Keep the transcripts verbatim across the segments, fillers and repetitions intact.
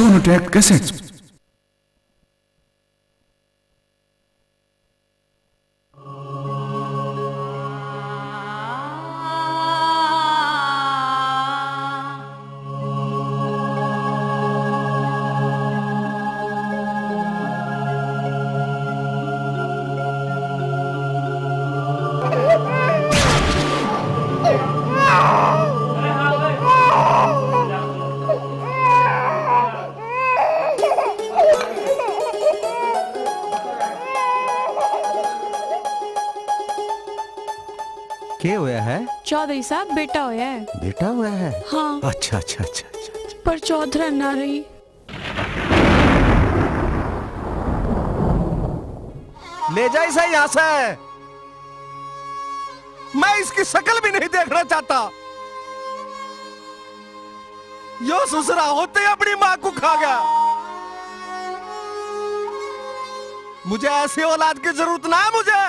Sonotech Cassettes. के होया है? चौधरी साहब, बेटा होया है। बेटा होया है? हाँ। अच्छा, अच्छा, अच्छा, अच्छा, अच्छा। पर चौधरा ना रही। ले जा इसे यहाँ से। मैं इसकी शक्ल भी नहीं देखना चाहता। यो ससुरा होते ही अपनी माँ को खा गया। मुझे ऐसी औलाद की जरूरत ना है मुझे।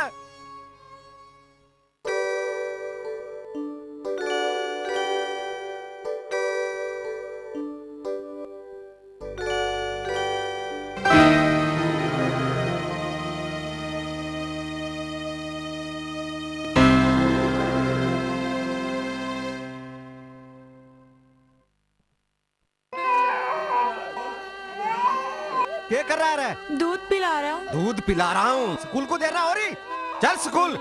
के कर रहा है रे? दूध पिला रहा हूँ। दूध पिला रहा हूँ। स्कूल को देर हो रही। चल स्कूल।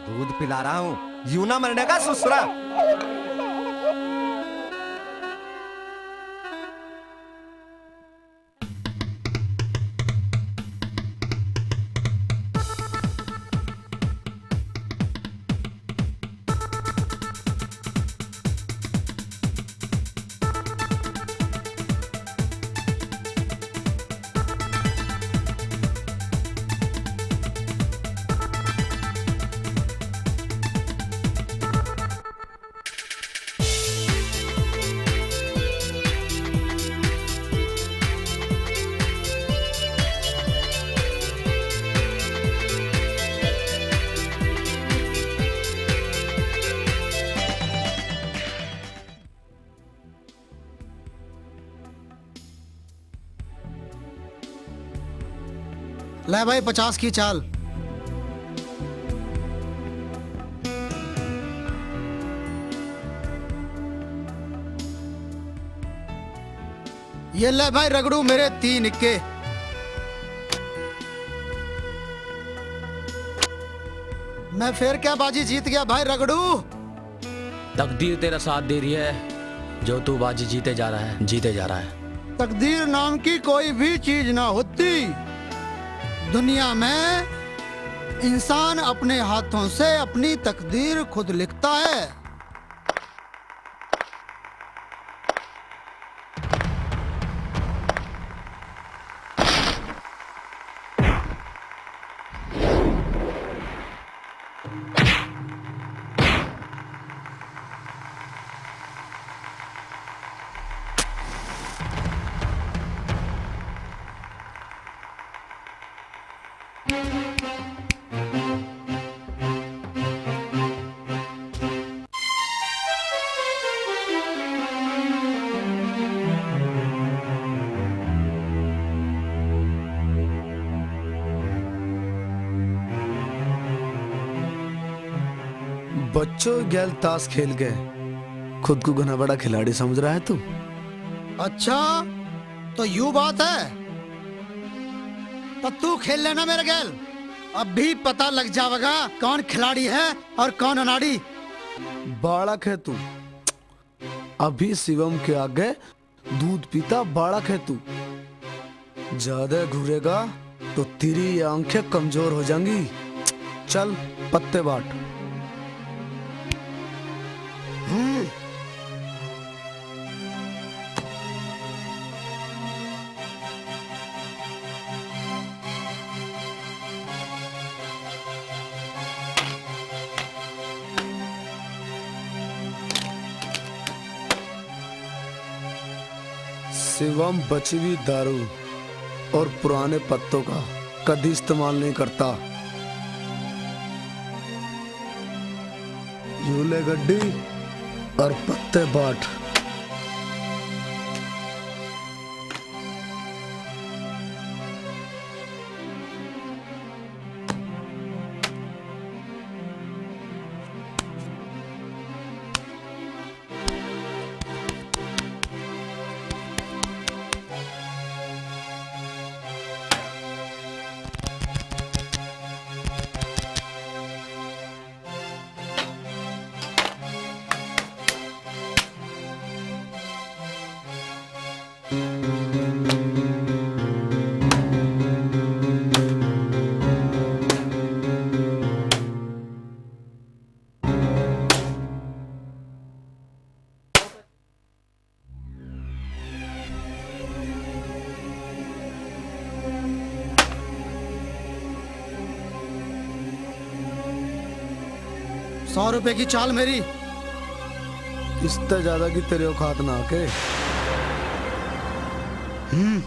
दूध पिला रहा हूँ। यू ना मरने का सुसरा। ले भाई, पचास की चाल। ये ले भाई रगड़ू, मेरे तीन इक्के। मैं फिर क्या बाजी जीत गया भाई रगड़ू? तकदीर तेरा साथ दे रही है, जो तू बाजी जीते जा रहा है, जीते जा रहा है। तकदीर नाम की कोई भी चीज ना होती। दुनिया में इंसान अपने हाथों से अपनी तकदीर खुद लिखता है। बच्चों गैल ताश खेल के खुद को घना बड़ा खिलाड़ी समझ रहा है तू? अच्छा, तो यू बात है, तो तू खेल लेना मेरे गैल, अभी पता लग जावेगा कौन खिलाड़ी है और कौन अनाड़ी। बालक है तू, अभी शिवम के आगे दूध पीता बालक है तू। ज्यादा घूरेगा तो तेरी ये आंखें कमजोर हो जाएंगी। चल, पत्ते बांट। हम्म। शिवम बची हुई दारू और पुराने पत्तों का कदी इस्तेमाल नहीं करता। यू ले गड्डी और पत्ते बांट। सौ रुपए की चाल मेरी। इससे ज्यादा की तेरे औकात ना के। हम्म।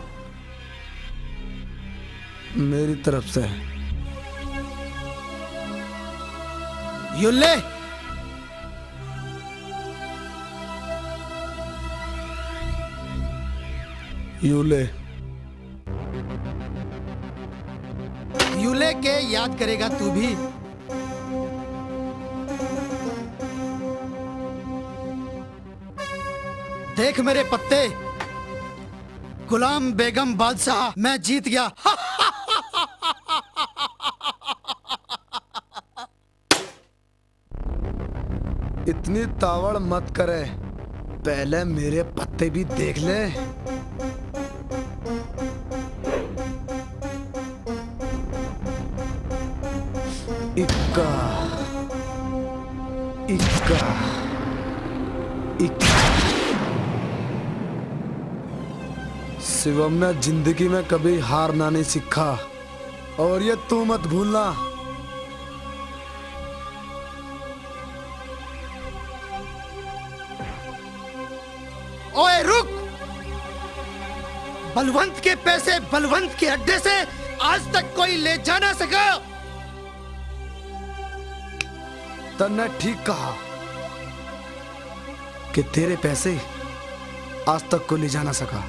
मेरी तरफ से। यू ले। यू ले। यू ले के याद करेगा तू भी। देख मेरे पत्ते, गुलाम बेगम बादशाह, मैं जीत गया। इतनी तावड़ मत करे, पहले मेरे पत्ते भी देख ले। इक्का, इक्का, इक्का। शिवम ने जिंदगी में कभी हारना नहीं सीखा, और ये तू मत भूलना। ओए रुक! बलवंत के पैसे बलवंत के अड्डे से आज तक कोई ले जा ना सका। तन्ने ठीक कहा कि तेरे पैसे आज तक कोई ले जा ना सका।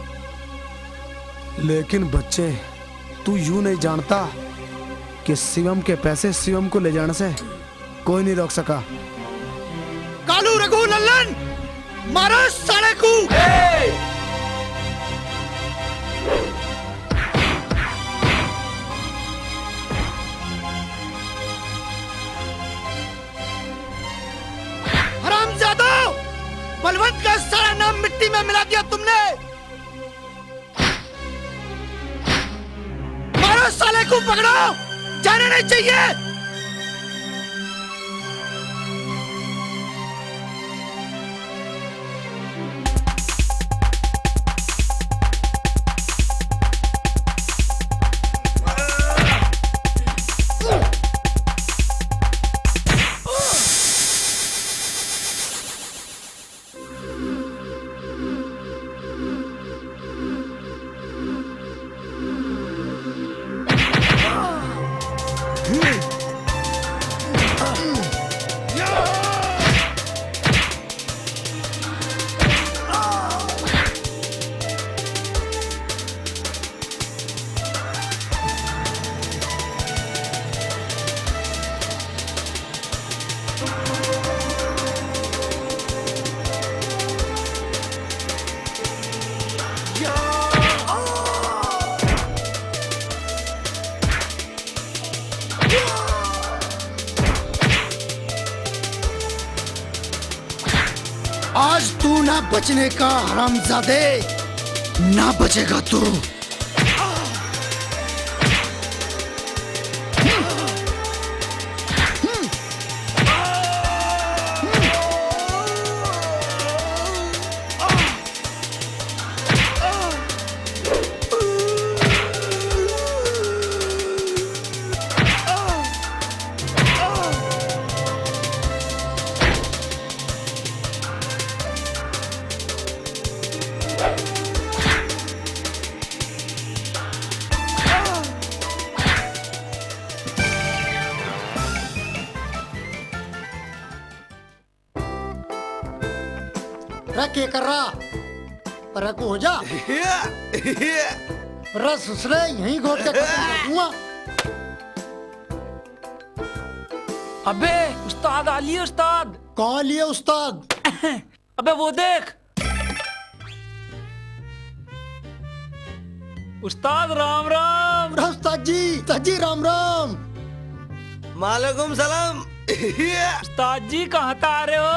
लेकिन बच्चे, तू यूं नहीं जानता कि शिवम के पैसे शिवम को ले जाने से कोई नहीं रोक सका। कालू रघु लल्लन, मारो साले को। हरामजादो, बलवंत का सारा नाम मिट्टी में मिला दिया तुमने। मारो साले को, पकड़ो, जाने नहीं चाहिए। आज तू ना बचने का, हरामजादे, ना बचेगा तू। रे, के कर रहा? अरे, को हो जा। रे, ससुरे, यहीं घोट के खत्म कर दूंगा। अबे, उस्ताद आ लिए, उस्ताद। कहाँ लिए, उस्ताद? अबे, वो देख। उस्ताद, राम राम। अरे उस्ताद जी, उस्ताद जी, राम राम। मालेकुम सलाम। उस्ताद जी, कहाँ तै आ रहे हो?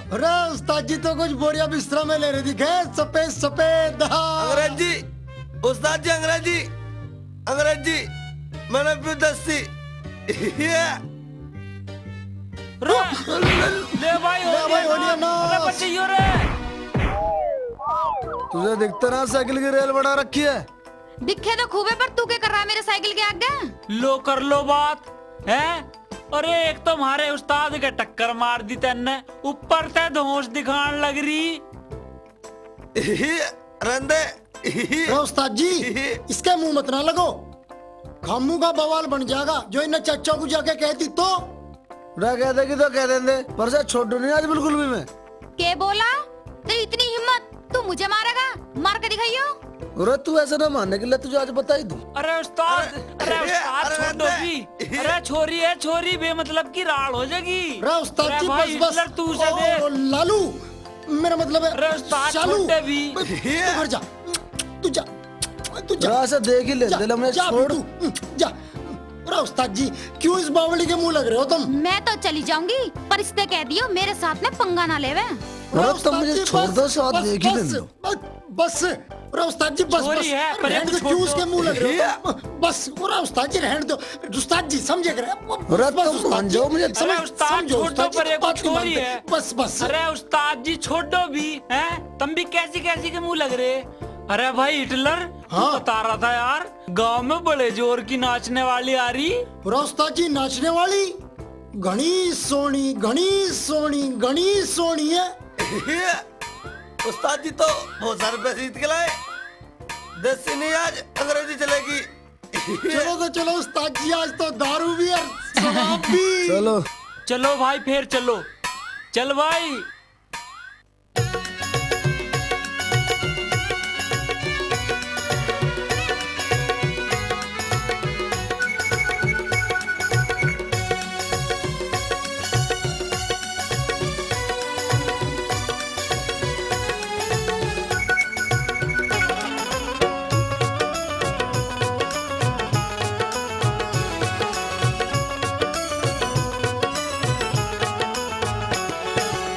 अरे उस्ताद जी तो कुछ बोरिया बिस्तरा में ले रहे दिखे, सफेद सफेद। अंग्रेजी, उस्ताद जी, अंग्रेजी, अंग्रेजी, मैंने पी दस्ती। रे, ले भाई, ले होलिया भाई, नाच। होलिया अरे नाच। बच्चे यो रे। तुझे दिखता ना साइकिल की रेल बना रखी है। दिखे तो खूब है, पर तू क्या कर रहा है मेरे साइकिल के आगे? लो कर लो बात, हैं? अरे, एक तो म्हारे उस्ताद के टक्कर मार दी तन्ने, ऊपर ते धौंस दिखाण लग रही। रंदे। अरे उस्ताद जी, इसके मुंह मत ना लगो, खामू का बवाल बन जाएगा। जो इन्हें चाचा को जाके कह दी तो। रे, कह देगी तो कह देंदे, पर से छोड़ू नहीं आज बिल्कुल भी मैं। के बोला? तेरी इतनी हिम्मत, तू मुझे मारेगा? मार के दिखाइयो। अरे तू ऐसे ना मानने के लिए तुझे आज बता ही दूं। अरे उस्ताद, अरे, अरे उस्ताद, अरे छोड़ो भी। अरे छोरी है, छोरी बेमतलब की राल हो जाएगी। अरे उस्ताद जी, भाई बस, बस। हिटलर, तू उसे ओ, दे। लालू, मेरा मतलब है, अरे उस्ताद, शालू, छोटे भी। तू घर जा, तू जा, तू जा। अरे ऐसे देख ही ले, जा, दिल में जा छोड़। तू, जा। अरे उस्ताद जी, क्यों इस बावली के मुंह लग रहे हो तुम? मैं तो चली जाऊंगी, पर इसने कह दियो मेरे साथ में पंगा ना लेवे। अरे तुम मुझे छोड़ दो, साथ देख ही लेने दो। बस, बस, अरे उस्ताद जी, बस, छोरी बस, है, पर रहने दो, क्यों उसके मुंह लग रहे हो? बस, अरे उस्ताद जी, रहने दो। उस्ताद जी, समझे कर, अरे बस, तुम मान जाओ, मुझे अरे उस्ताद, छोड़ो, पर एक छोरी है। बस, बस। अरे उस्ताद जी, छोड़ो भी, हैं? तुम भी कैसी कैसी के मुंह लग रहे? अरे भाई हिटलर, तू बता रहा था यार, गांव में बड़े जोर की नाचने वाली आ रही। अरे उस्ताद जी, नाचने वाली? घणी सोहनी, घणी सोहनी, घणी सोहनी है। उस्ताद जी तो बहुत सारे पैसे जीत के लाए। देसी नहीं, आज अंग्रेजी चलेगी। चलो तो चलो उस्ताद जी, आज तो दारू भी और शराब भी। चलो। चलो भाई, फिर चलो। चल भाई।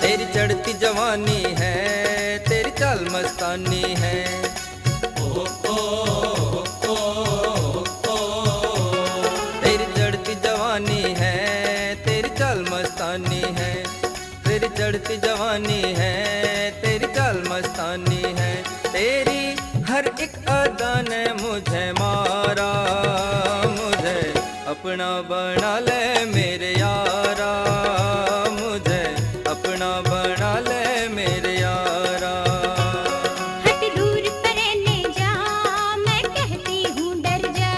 तेरी चढ़ती जवानी है, तेरी चाल मस्तानी है। तेरी चढ़ती जवानी है, तेरी चाल मस्तानी है। तेरी चढ़ती जवानी है, तेरी चाल मस्तानी है। तेरी हर एक अदा ने मुझे मारा, मुझे अपना बना ले मेरे यारा, मुझे अपना बना ले मेरे यारा। हट दूर परे ने जा, मैं कहती हूँ डर जा।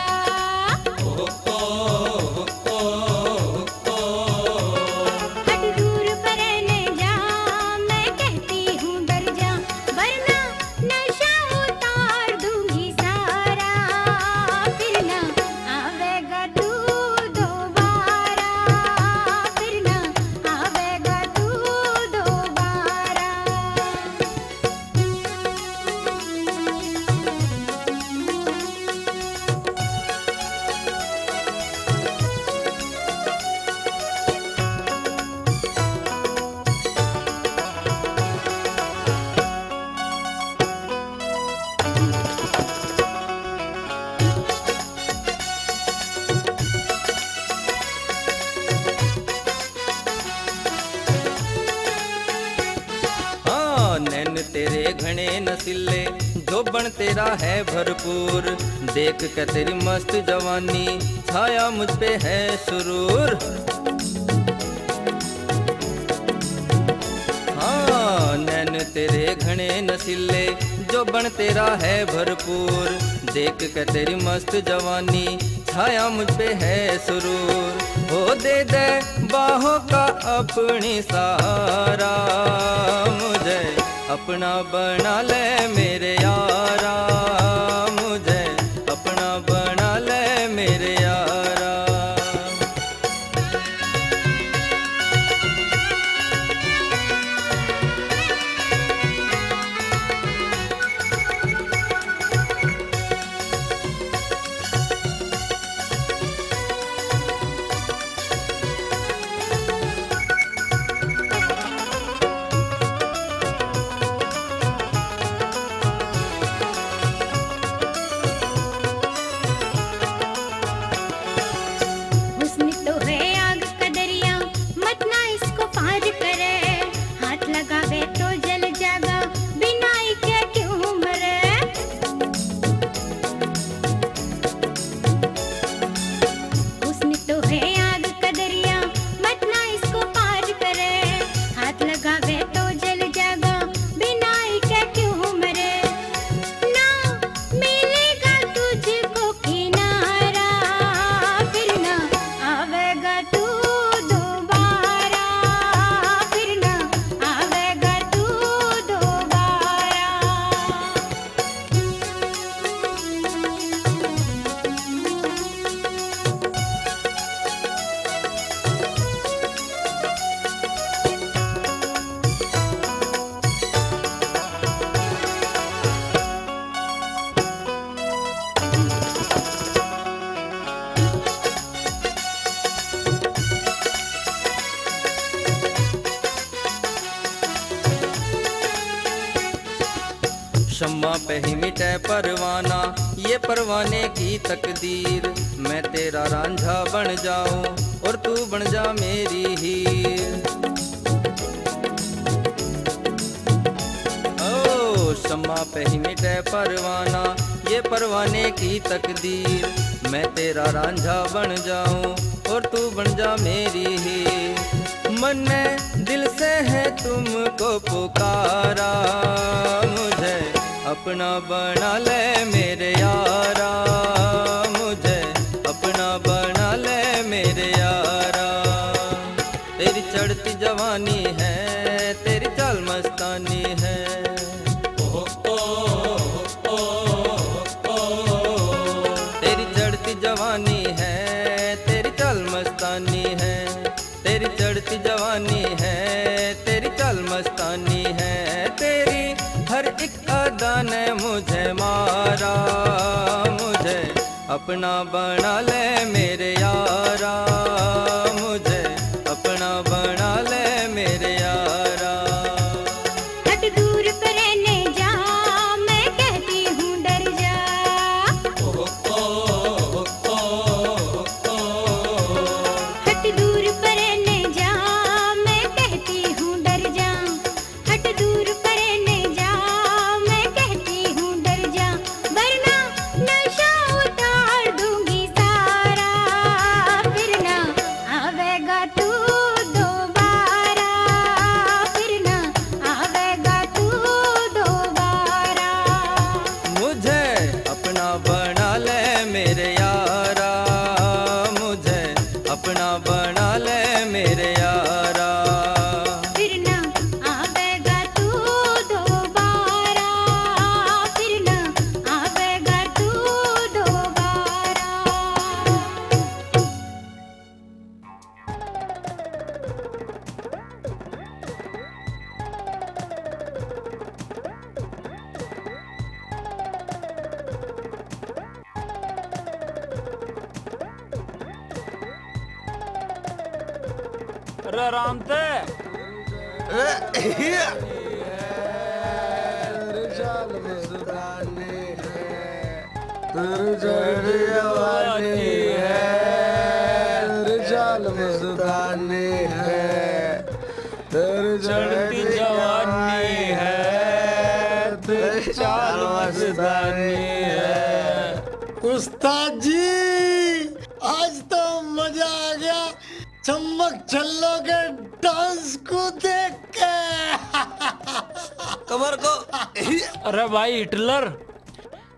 हट दूर परे ने जा, मैं कहती हूँ डर जा, वरना नशा उतार दूंगी सारा, फिर ना आवेगा तू दोबारा, फिर ना आवेगा तू दोबारा। हाँ, नैन तेरे घणे नसीले, जोबन तेरा है भरपूर, देख के तेरी मस्त जवानी, छाया मुझ पे है सुरूर। हाँ, नैन तेरे घणे नसीले, जोबन तेरा है भरपूर, देख के तेरी मस्त जवानी, छाया मुझ पे है सुरूर। हो दे दे बाहों का अपनी सहारा, मुझे अपना बना ले मेरे यारा, मुझे अपना बना ले मेरे यारा। शम्मा पे ही मिटे परवाना, ये परवाने की तकदीर। मैं तेरा रांझा बन जाऊं और तू बन जा मेरी हीर। ओ शम्मा पे ही मिटे परवाना, ये परवाने की तकदीर। मैं तेरा रांझा बन जाऊं और तू बन जा मेरी हीर। मन्ने दिल से है तुमको पुकारा, मुझे अपना बना ले मेरे यारा, मुझे अपना बना ले मेरे यारा। तेरी चढ़ती जवानी है, तेरी चाल मस्तानी है। तेरी चढ़ती जवानी है, तेरी चाल मस्तानी है। तेरी चढ़ती जवानी है, तेरी चाल मस्तानी है। तेरी हर एक अदा ने मुझे मारा, मुझे अपना बना ले मेरे यारा, मुझे अपना बना ले मेरे यारा। हट दूर पर रहने जा, मैं कहती हूँ डर जा। हट दूर पर रहने जा, मैं कहती हूँ डर जा। हट दूर पर रहने जा, मैं कहती हूँ डर जा, वरना नशा उतार दूंगी सारा। फिर ना आवेगा तू दोबारा, फिर ना आवेगा तू दोबारा। मुझे अपना बना ले मेरे यारा, मुझे अपना बना ले मेरे यारा। फिर ना आवेगा तू दोबारा, फिर ना आवेगा तू दोबारा। अरे आराम से। अरे, हिया। तेरी चढ़ती जवानी है, तेरी चाल मस्तानी है, तेरी चढ़ती जवानी है, तेरी चाल मस्तानी है। उस्ताद जी, आज तो मजा आ गया, चम्मक छल्लो के डांस को देख के। कमर को। अरे भाई हिटलर,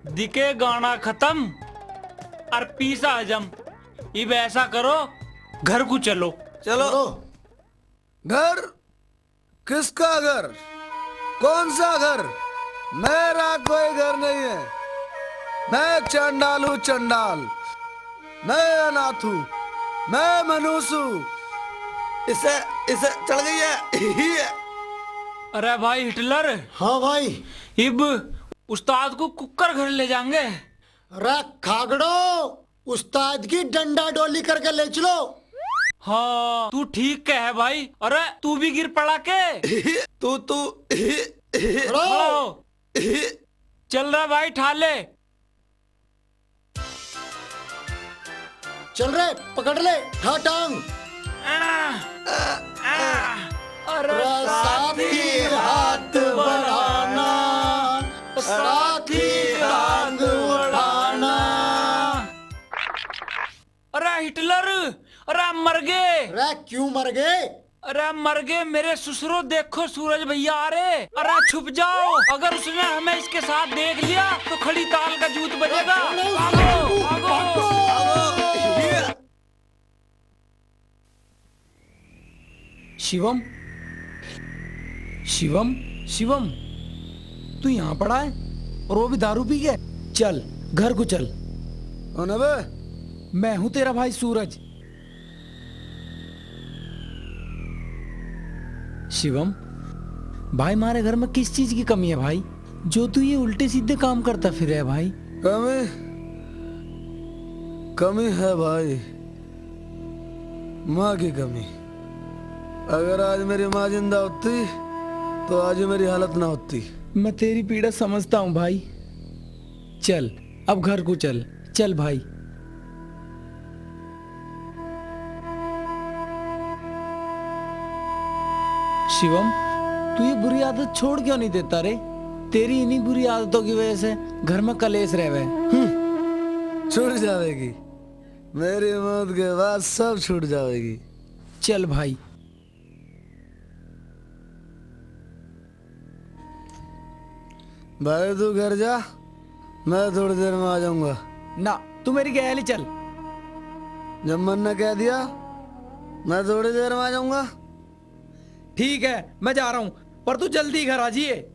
दिखे गाना खत्म और पीस हजम। इब ऐसा करो, घर को चलो। चलो। घर? किसका घर? कौन सा घर? मेरा कोई घर नहीं है। मैं चंडाल हूँ, चंडाल। मैं अनाथ हूँ। मैं मनुष्य हूँ। इसे, इसे चढ़ गई है। अरे भाई हिटलर। हाँ भाई। इब उस्ताद को कुकर घर ले जाएंगे। अरे खागड़ो, उस्ताद की डंडा डोली करके ले चलो। हाँ, तू ठीक कहे भाई। अरे तू भी गिर पड़ा के। तू, तू। खड़ा हो। चल रहा भाई, ठा ले। चल रे, पकड़ ले, ठा टांग। अरे साथी हाथ बढ़ाना, साथी टांग बढ़ाना। अरे हिटलर, अरे मर गए। अरे क्यों मर गए? अरे मर गए मेरे ससुरो, देखो सूरज भैया आ रहे। अरे छुप जाओ, अगर उसने हमें इसके साथ देख लिया तो खड़ी ताल का जूत बजेगा। भागो, भागो। शिवम, शिवम, शिवम, तू यहाँ पड़ा है और वो भी दारू पी के? चल, घर को चल। कौन है बे? मैं हूँ तेरा भाई सूरज। शिवम, भाई, हमारे घर में किस चीज की कमी है भाई, जो तू ये उल्टे सीधे काम करता फिर है भाई? कमी, कमी है भाई, माँ की कमी। अगर आज मेरी माँ जिंदा होती तो आज मेरी हालत ना होती। मैं तेरी पीड़ा समझता हूँ भाई। चल, अब घर को चल। चल भाई। शिवम, तू ये बुरी आदत छोड़ क्यों नहीं देता रे? तेरी इन्हीं बुरी आदतों की वजह से घर में कलेश रहवे। हम्म, छूट जावेगी। मेरी मौत के बाद सब छूट जावेगी। चल भाई। भाई, तू घर जा, मैं थोड़ी देर में आ जाऊंगा। ना, तू मेरी गैल ही चल। जब मन ने कह दिया, मैं थोड़ी देर में आ जाऊंगा। ठीक है, मैं जा रहा हूँ, पर तू जल्दी घर आ जाइए।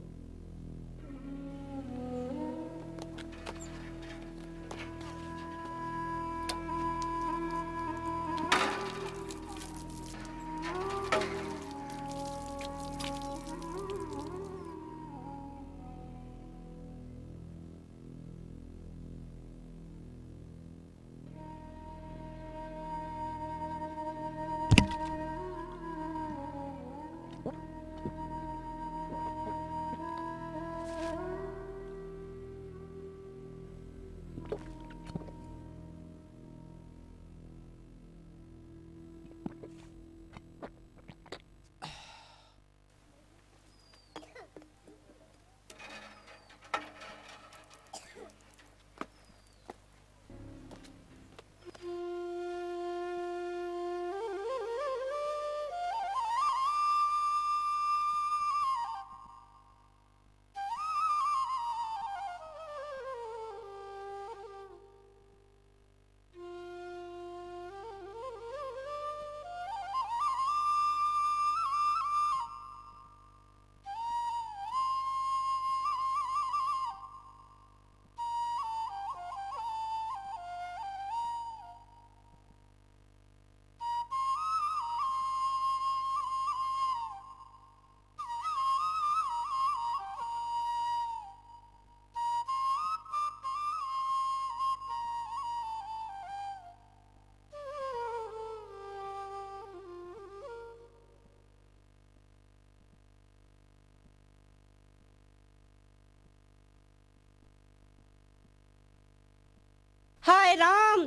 हाय राम,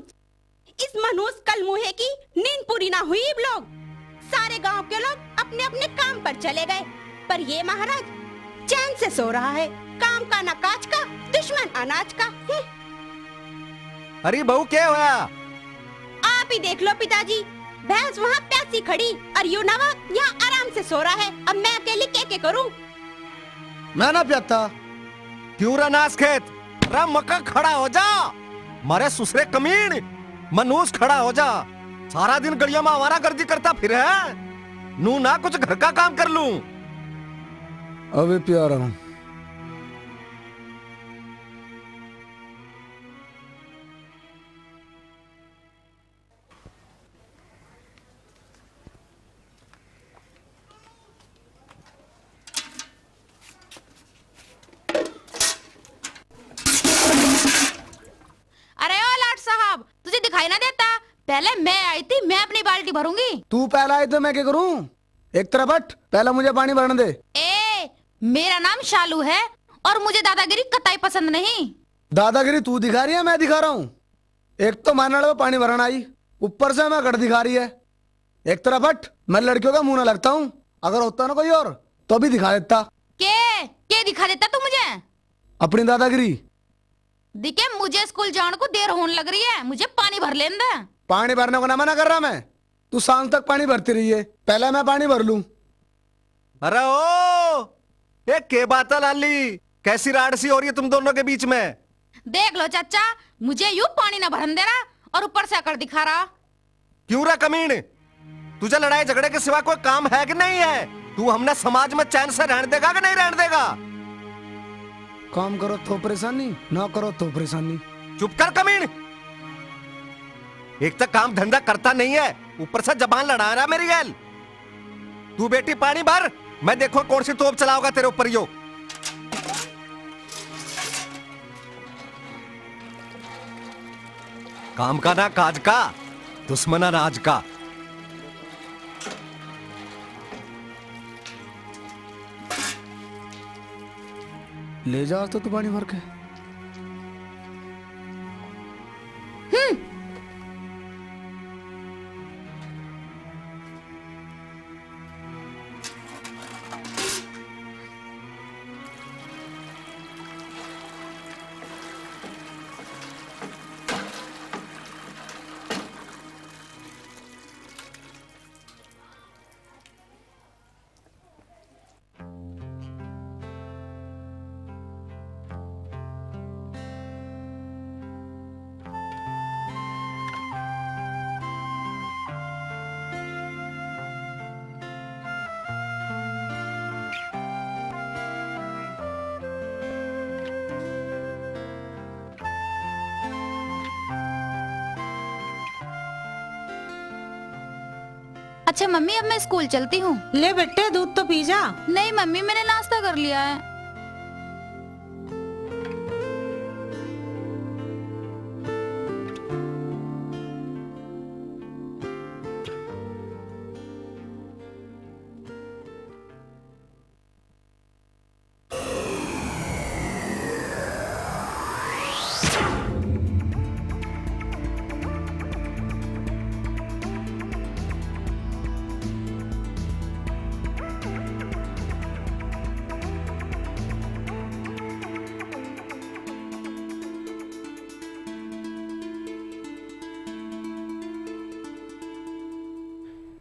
इस मनहूस कलमुहे की नींद पूरी ना हुई। इब लोग, सारे गांव के लोग अपने अपने काम पर चले गए, पर ये महाराज चैन से सो रहा है। काम का ना काज का, दुश्मन अनाज का। हम्म। अरे बहू, क्या होया? आप ही देख लो पिताजी, भैंस वहाँ प्यासी खड़ी और यू नवा यहाँ आराम से सो रहा है। अब मैं अकेली के के करूँ? मैं ना प्याता। क्यों रे नास खेत, रे मका खड़ा हो जा। मारे सुसरे कमीन, मनहूस खड़ा हो जा। सारा दिन गलियों में आवारागर्दी करता फिरे है। नू ना कुछ घर का काम कर लूं। अबे प्यारा हूँ। अरे ओ लाट साहब, तुझे दिखाई ना देता? पहले मैं आई थी, मैं अपनी बाल्टी भरूंगी। तू पहला आई तो मैं क्या करूं? एक तरफ हट, पहला मुझे पानी भरने दे। ए, मेरा नाम शालू है और मुझे दादागिरी कतई पसंद नहीं। दादागिरी तू दिखा रही है, मैं दिखा रहा हूँ? एक तो मारने वाले पे पानी भरना आई, ऊपर से मैं गड़ दिखा रही है। एक तरफ हट, मैं लड़कियों का मुंह ना लगता हूँ, अगर होता ना कोई और तो अभी दिखा देता। के, के दिखा देता तू मुझे? अपनी दादागिरी। दिखे, मुझे स्कूल जाने को देर होने लग रही है, मुझे पानी भर लेने दे। पानी भरने को ना मना कर रहा मैं, तू सांझ तक पानी भरती रही है, पहले मैं पानी भर लूं। अरे ओ, ये के बात है लाली, कैसी राड़ सी हो रही है तुम दोनों के बीच में? देख लो चाचा, मुझे यू पानी ना भरन दे रहा और ऊपर से अकड़ दिखा रहा। क्यों रे कमीन, तुझे लड़ाई झगड़े के सिवा कोई काम है कि नहीं है? तू हमने समाज में चैन से रहने देगा कि नहीं रहने देगा? काम करो तो परेशानी, ना करो तो परेशानी। चुप कर कमीन, एक तो काम धंधा करता नहीं है, ऊपर से जबान लड़ा रहा मेरी गैल। तू बेटी पानी भर, मैं देखो कौन सी तोप चलाओगा तेरे ऊपर यो। काम का ना काज का, दुश्मन अनाज का। ले जा तो, तो पानी भर के। अच्छा मम्मी, अब मैं स्कूल चलती हूँ। ले बेटे, दूध तो पी जा। नहीं मम्मी, मैंने नाश्ता कर लिया है।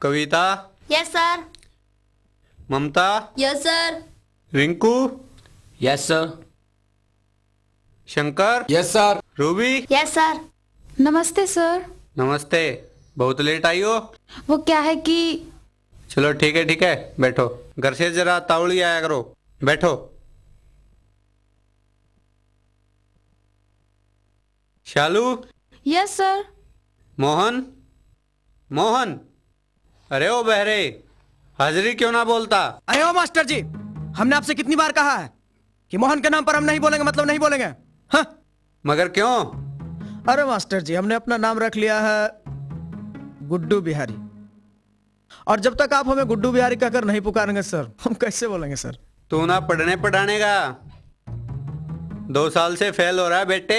Kavita. Yes sir. Mamta. Yes sir. Rinku. Yes sir. Shankar. Yes sir. Ruby. Yes sir. नमस्ते सर। नमस्ते। बहुत लेट आई हो? वो क्या है कि चलो ठीक है, ठीक है, बैठो। घर से जरा तावली आया करो, बैठो। शालू। Yes sir. मोहन। मोहन। अरे ओ बहरे, हाजिरी क्यों ना बोलता? अरे ओ मास्टर जी, हमने आपसे कितनी बार कहा है कि मोहन के नाम पर हम नहीं बोलेंगे, मतलब नहीं बोलेंगे। हाँ। मगर क्यों? अरे मास्टर जी, हमने अपना नाम रख लिया है गुड्डू बिहारी, और जब तक आप हमें गुड्डू बिहारी कहकर नहीं पुकारेंगे सर, हम कैसे बोलेंगे सर? तू ना पढ़ने पढ़ाने का, दो साल से फेल हो रहा है बेटे,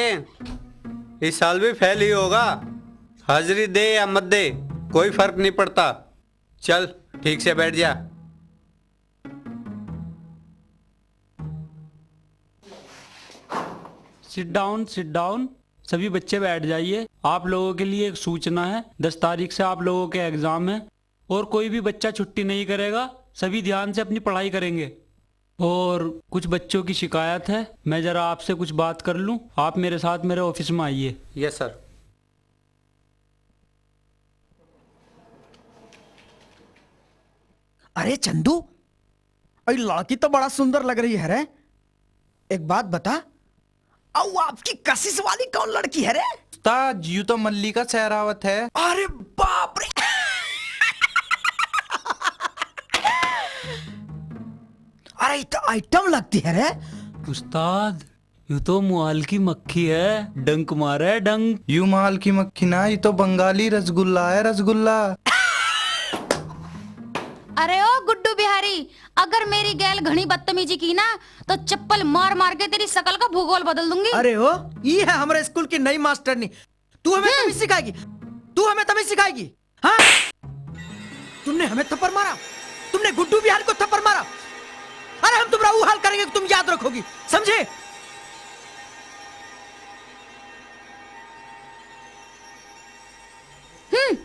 इस साल भी फेल ही होगा। हाजिरी दे या मत दे, कोई फर्क नहीं पड़ता। चल, ठीक से बैठ जा। Sit down, sit down। सभी बच्चे बैठ जाइए। आप लोगों के लिए एक सूचना है, दस तारीख से आप लोगों के एग्जाम है और कोई भी बच्चा छुट्टी नहीं करेगा, सभी ध्यान से अपनी पढ़ाई करेंगे। और कुछ बच्चों की शिकायत है, मैं ज़रा आपसे कुछ बात कर लूँ, आप मेरे साथ मेरे ऑफिस में आइए। Yes sir. अरे चंदू, अरे लड़की तो बड़ा सुंदर लग रही है रे। एक बात बता, अऊ आपकी कशिश वाली कौन लड़की है रे? उस्ताद, यू तो मल्लिका शेरावत है। अरे बाप रे। अरे ये तो आइटम लगती है रे। उस्ताद, यू तो मुहाल की मक्खी है, डंक मारे डंक। यू मुहाल की मक्खी ना, यू तो बंगाली रसगुल्ला है, रसगुल्ला। अरे ओ गुड्डू बिहारी, अगर मेरी गैल घणी बदतमीजी की ना, तो चप्पल मार मार के तेरी शकल का भूगोल बदल दूंगी। अरे ओ, ये है हमारे स्कूल की नई मास्टरनी। तू हमें हम्म। तमीज सिखाएगी, तू हमें तमीज सिखाएगी, हाँ? तुमने हमें थप्पड़ मारा, तुमने गुड्डू बिहारी को थप्पड़ मारा। अरे हम तुम्हारा वो हाल करेंगे कि तुम याद रखोगी, समझे? हम्म।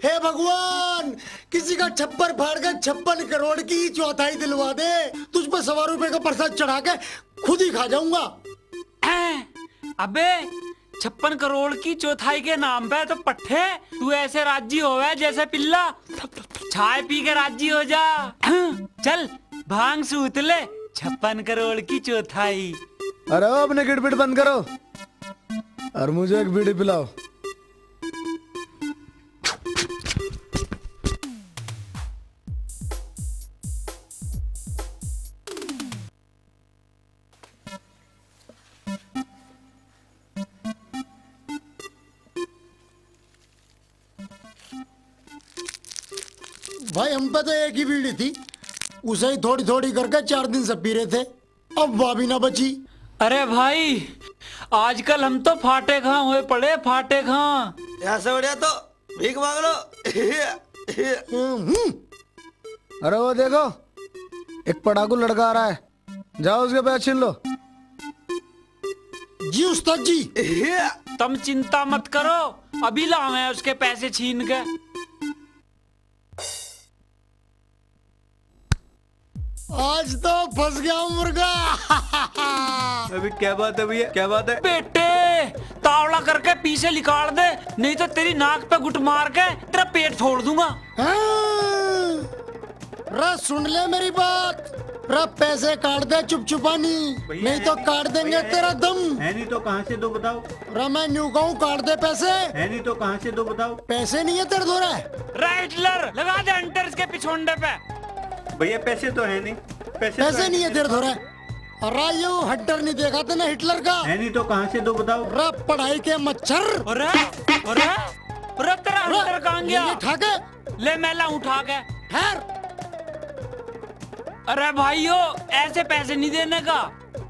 हे भगवान, किसी का छप्पर फाड़ के छप्पन करोड़ की चौथाई दिलवा दे, तुझ पर सवा रुपए का प्रसाद चढ़ा के खुद ही खा जाऊंगा। अबे, छप्पन करोड़ की चौथाई के नाम पे तो पट्ठे, तू ऐसे राजी होवे जैसे पिल्ला। चाय पी के राजी हो जा। चल, भांग सूत ले, छप्पन करोड़ की चौथाई। अरे ओ, अपने गिड़बिड़ बंद करो और मुझे एक बीड़ी पिलाओ। भाई, हम पे तो एक ही बीड़ी थी, उसे ही थोड़ी थोड़ी करके चार दिन से पी रहे थे। अब वा भी ना बची। अरे भाई, आजकल हम तो फाटे खां हुए पड़े, फाटे खां। ऐसा बढ़िया तो भीख मांग लो। हम्म। अरे वो देखो, एक पढ़ाकू लड़का आ रहा है, जाओ उसके पैसे छीन लो। जी उस्ताद जी। तुम चिंता मत करो, अभी लावे हैं उसके पैसे छीन के। आज तो फंस गया मुर्गा। अभी क्या बात है भैया, क्या बात है? बेटे, तावला करके पीछे निकाल दे, नहीं तो तेरी नाक पे गुट मार के तेरा पेट फोड़ दूंगा। हाँ। रे सुन ले मेरी बात, रे पैसे काट दे चुपचुपानी, भैया, नहीं तो है नहीं, काट देंगे भैया, है तेरा नहीं। दम। है नहीं तो कहाँ से दो बताओ? रे मैं न्यू कहूँ, काट दे पैसे। है नहीं तो कहाँ से दो बताओ? पैसे नहीं है तेरे धोरे। रे हिटलर, लगा दे हंटर्स के पिछोंडे पे। भैया पैसे तो है नहीं, पैसे तो पैसे है नहीं है नहीं। तेरे धोरे। अरे यो हंटर नहीं देखा तने हिटलर का? है नहीं तो कहाँ से दो बताओ? रे पढ़ाई के मच्छर। अरे, अरे, अरे तेरा रे, हंटर कहाँ गया? ये ठाके। ले मैं लाऊं उठा के। ठहर। अरे भाइयों, ऐसे पैसे नहीं देने का।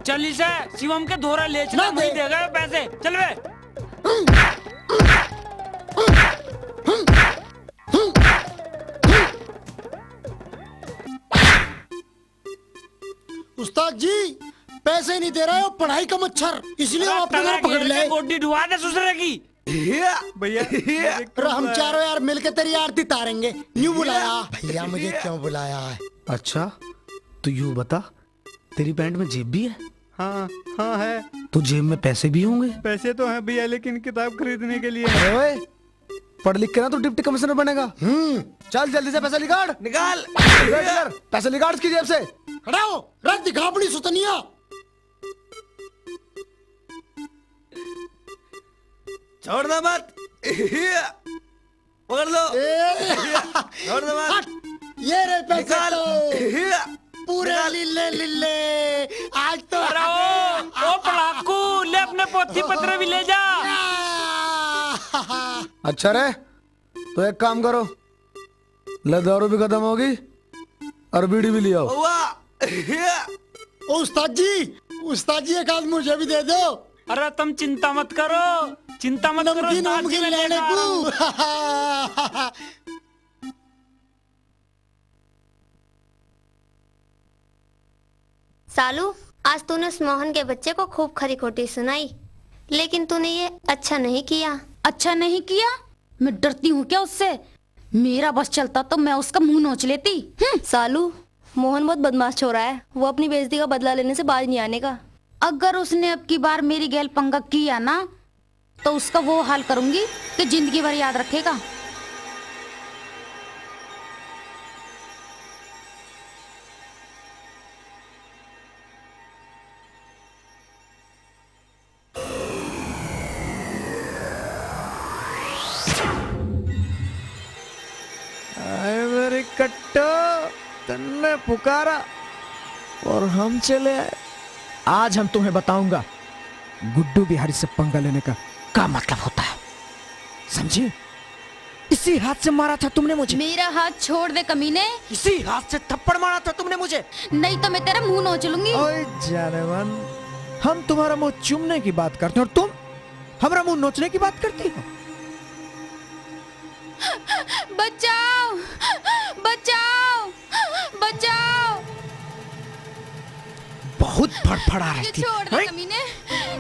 चल इसे शिवम के धोरा ले चला, ना वही दे। देगा ये पैसे। चल बे। उस्ताद जी, पैसे नहीं दे रहा है, वो पढ़ाई का मच्छर, इसलिए वो अरे आपके घर तलाक पकड़ ले ले। के गोड्डी ढुआ दे ससुरे की। भैया, भैया, अरे हम चारों यार मिलके तेरी आरती तारेंगे। न्यू बुलाया। भैया, मुझे क्यों बुलाया है? अच्छा, तो यू बता, तेरी पैंट में जेब भी है? हाँ, हाँ है। तो जेब में पैसे भी होंगे? पैसे तो हैं भैया, लेकिन किताब खरीदने के लिए। अरे ओए, पढ़ लिख के ना तू डिप्टी कमिश्नर बनेगा। हम्म। चल जल्दी से पैसा निकाल। निकाल। निकाल, निकाल। पैसा निकाल इसकी जेब से। खड़ा हो, रख दिखा अपनी सुतनिया। छोड़ दे मत। पकड़ लो। ए। छोड़ दे मत। हट। ये रे पैसे निकाल। तो। पूरे निकाल। लीले लीले। आज तो अरे ओ, ओ पढ़ाकू, ले अपने पोथी पत्र भी ले जा। अच्छा रे, तो एक काम करो, ले दारू भी खत्म होगी और बीड़ी भी ले आओ। वाह। ओ उस्ताद जी, उस्ताद जी, एक आध मुझे भी दे दो। अरे तुम चिंता मत करो, चिंता मत करो, नमकीन उस्ताद जी वमकीन मैं लेने लेकर आ रहा हूँ। को। सालू, आज तूने उस मोहन के बच्चे को खूब खरी खोटी सुनाई, लेकिन तूने ये अच्छा नहीं किया। अच्छा नहीं किया? मैं डरती हूँ क्या उससे? मेरा बस चलता तो मैं उसका मुंह नोच लेती। हम्म। सालू, मोहन बहुत बदमाश छोरा है, वो अपनी बेइज्जती का बदला लेने से बाज नहीं आने का। अगर उसने अब की बार मेरी गैल पंगा किया ना, तो उसका वो हाल करूंगी कि जिंदगी भर याद रखेगा। आए मेरे कट्टो, तन्ने पुकारा और हम चले आए। आज हम तुम्हें बताऊंगा गुड्डू बिहारी से पंगा लेने का क्या मतलब होता है, समझे? इसी हाथ से मारा था तुमने मुझे। मेरा हाथ छोड़ दे कमीने। इसी हाथ से थप्पड़ मारा था तुमने मुझे। नहीं तो मैं तेरा मुंह नोच लूंगी। ओए जानेमन, हम तुम्हारा मुंह चूमने की बात करते हैं और तुम हमारा मुंह नोचने की बात करती हो। बचाओ, बचाओ, बचाओ। बहुत फड़फड़ा रही थी। छोड़ दे कमीने,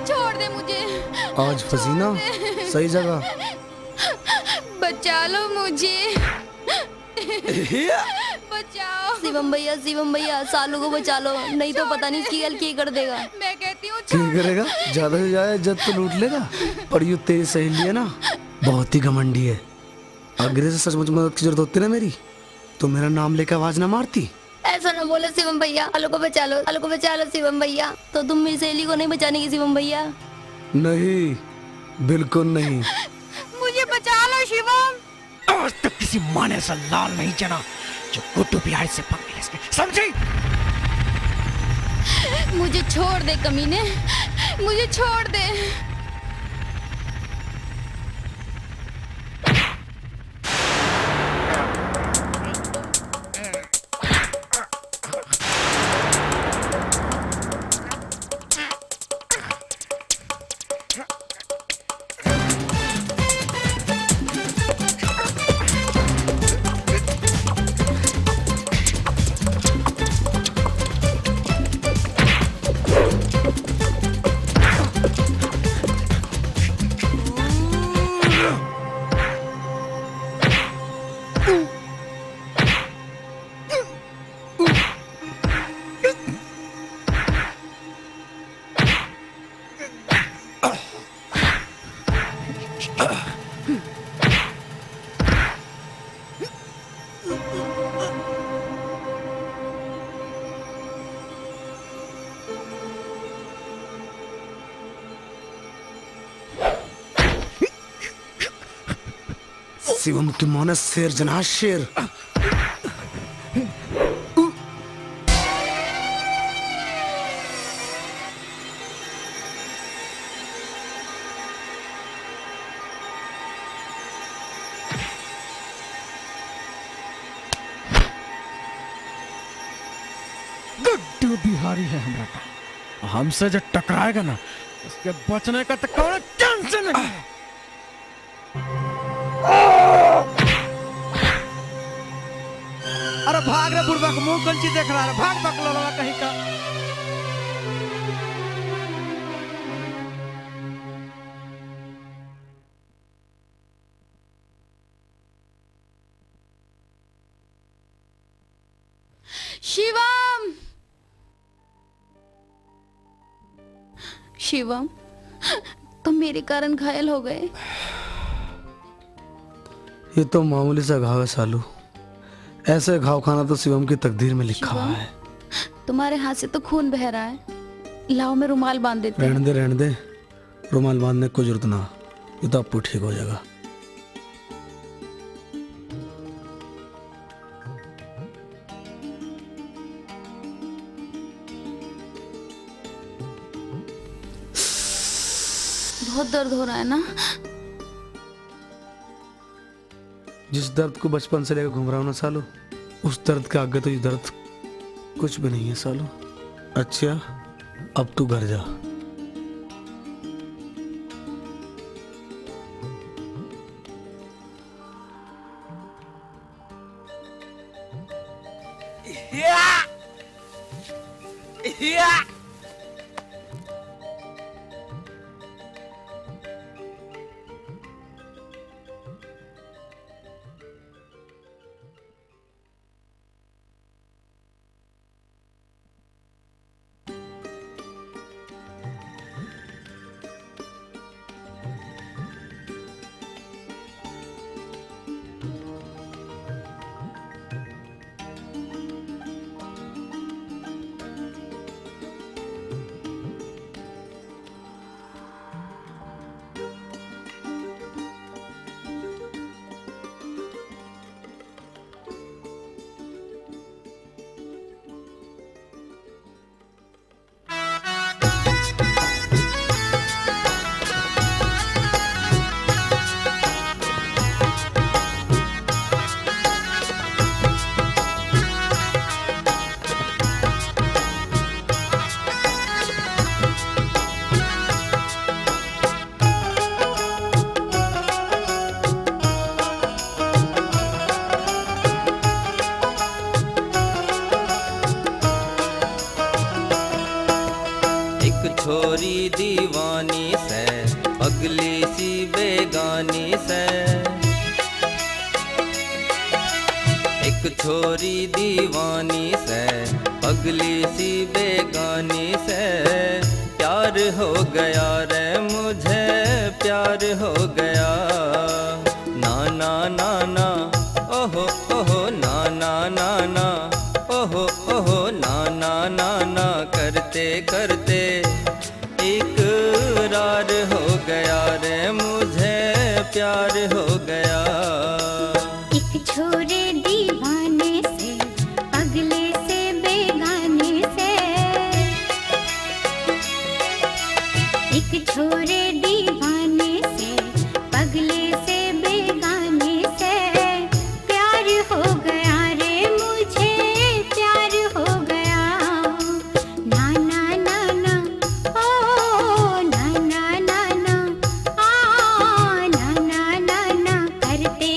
छोड़ दे मुझे। आज फंसी ना सही जगह। बचा लो मुझे। बचाओ। शिवम भैया, शिवम भैया, सालू को बचा लो, नहीं तो पता नहीं इसकी गल की कर देगा। मैं कहती हूँ, की करेगा? ज्यादा से ज्यादा इज्जत तो लूट लेगा, पर यू तेरी सहेली है ना, बहुत ही घमंडी है। अगर इसे सचमुच मदद की जरूरत होती ना मेरी, तो मेरा नाम लेकर आवाज ना मारती। ऐसा ना बोलो शिवम भैया, सालू को बचा लो, सालू को बचा लो शिवम भैया। तो तुम मेरी सहेली को नहीं बचाने की शिवम भैया? नहीं, बिल्कुल नहीं। मुझे बचा लो शिवम। आज तक किसी माँ ने ऐसा लाल नहीं चना जो गुड्डू बिहारी से पंगे ले सके, समझी? मुझे छोड़ दे कमीने, मुझे छोड़ दे। शिवम की माँ ने शेर जना शेर। गुड्डू बिहारी है हमरा का। हमसे जो टकराएगा ना, उसके बचने का तो कोई chance नहीं है। अरे भाग रे बुढ़बक, मुंह कंची देख रहा है, भाग बकलोलवा कहीं का। शिवम, शिवम, तुम मेरे कारण घायल हो गए। ये तो मामूली सा घाव है सालू, ऐसे घाव खाना तो शिवम की तकदीर में लिखा हुआ है। तुम्हारे हाथ से तो खून बह रहा है, लाओ मैं रुमाल बांध देती हूँ। रहने दे, रहने दे, रुमाल बांधने की कोई जरूरत ना, ये तो आपू ठीक हो जाएगा। बहुत दर्द हो रहा है ना? जिस दर्द को बचपन से लेकर घूम रहा हूं ना सालू, उस दर्द के आगे तो ये दर्द कुछ भी नहीं है सालू। अच्छा, अब तू घर जा। एक छोरी दीवानी सै, पगली सी बेगानी सै। एक छोरी दीवानी सै, पगली सी बेगानी सै। प्यार हो गया रे मुझे, प्यार हो गया। ना ना ना ना, ओहो ओहो, ना ना ना ना, ओहो ओहो, ना ना ना ना, करते करते इकरार हो गया रे मुझे, प्यार हो गया। एक छोरे दीवाने से, पगले से, बेगाने से। एक छोरे दीवाने से, पगले से, बेगाने से, प्यार हो गया रे मुझे, प्यार हो गया। ना ना ना ना, ओ ना ना ना ना, आ ना ना ना ना, करते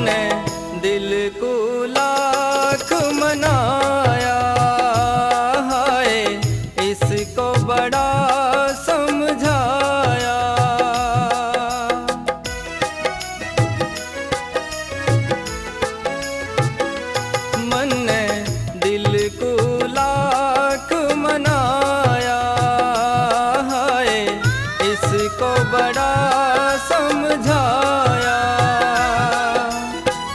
ने दिल को लाख मनाया, हाय इसको बड़ा समझाया। मन ने दिल को लाख मनाया, हाय इसको बड़ा समझाया,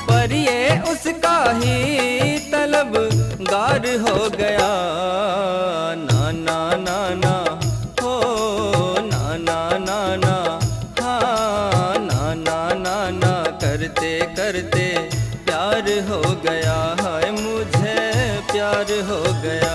पर ये उसका ही तलबगार हो गया। ना ना ना ना, हो ना ना ना ना, हाँ ना ना ना ना, करते करते प्यार हो गया है, मुझे प्यार हो गया।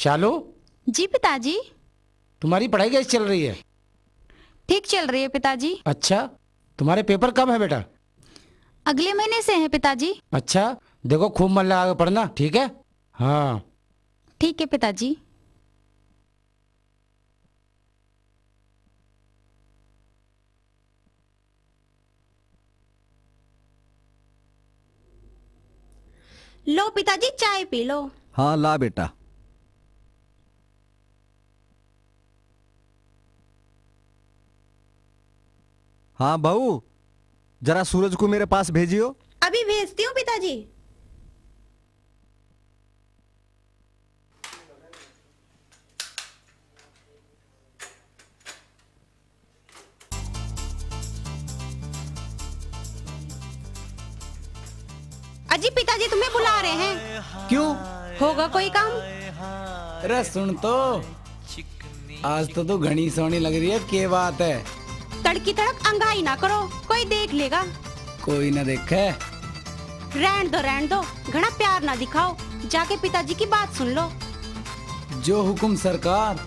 शालू, जी पिताजी। तुम्हारी पढ़ाई कैसी चल रही है? ठीक चल रही है पिताजी। अच्छा, तुम्हारे पेपर कब है बेटा? अगले महीने से है पिताजी। अच्छा, देखो खूब मन लगा के पढ़ना, ठीक है? हाँ। ठीक है पिताजी। लो पिताजी, चाय पी लो। हाँ, ला बेटा। हाँ बहू, जरा सूरज को मेरे पास भेजियो। अभी भेजती हूँ पिताजी। अजी, पिताजी तुम्हें बुला रहे हैं। क्यों? होगा कोई काम? अरे सुन तो, आज तो तू घणी सोहनी लग रही है, के बात है? तड़की तड़क अंगाई ना करो, कोई देख लेगा। कोई ना देखे। रहन दो, रहन दो, घणा प्यार ना दिखाओ, जाके पिताजी की बात सुन लो। जो हुक्म सरकार।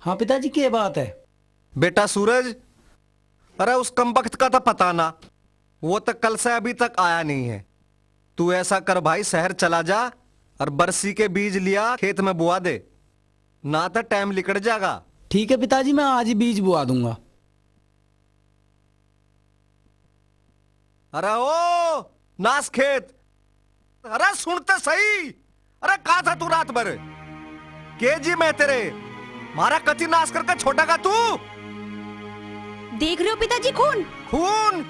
हाँ पिताजी, के बात है? बेटा सूरज, अरे उस कमबख्त का तो पता ना, वो तो कल से अभी तक आया नहीं है। तू ऐसा कर भाई, शहर चला जा और बरसी के बीज लिया, खेत में बुआ दे, ना तो टाइम लिकड़ जाएगा। ठीक है पिताजी, मैं आज ही बीज बुआ दूंगा। अरे ओ नास खेत, अरे सुन तो सही, अरे कहा था तू रात भर? के जी मैं तेरे, मारा कति नाश करके छोटा का तू? देख रहे हो पिताजी, खून? खून?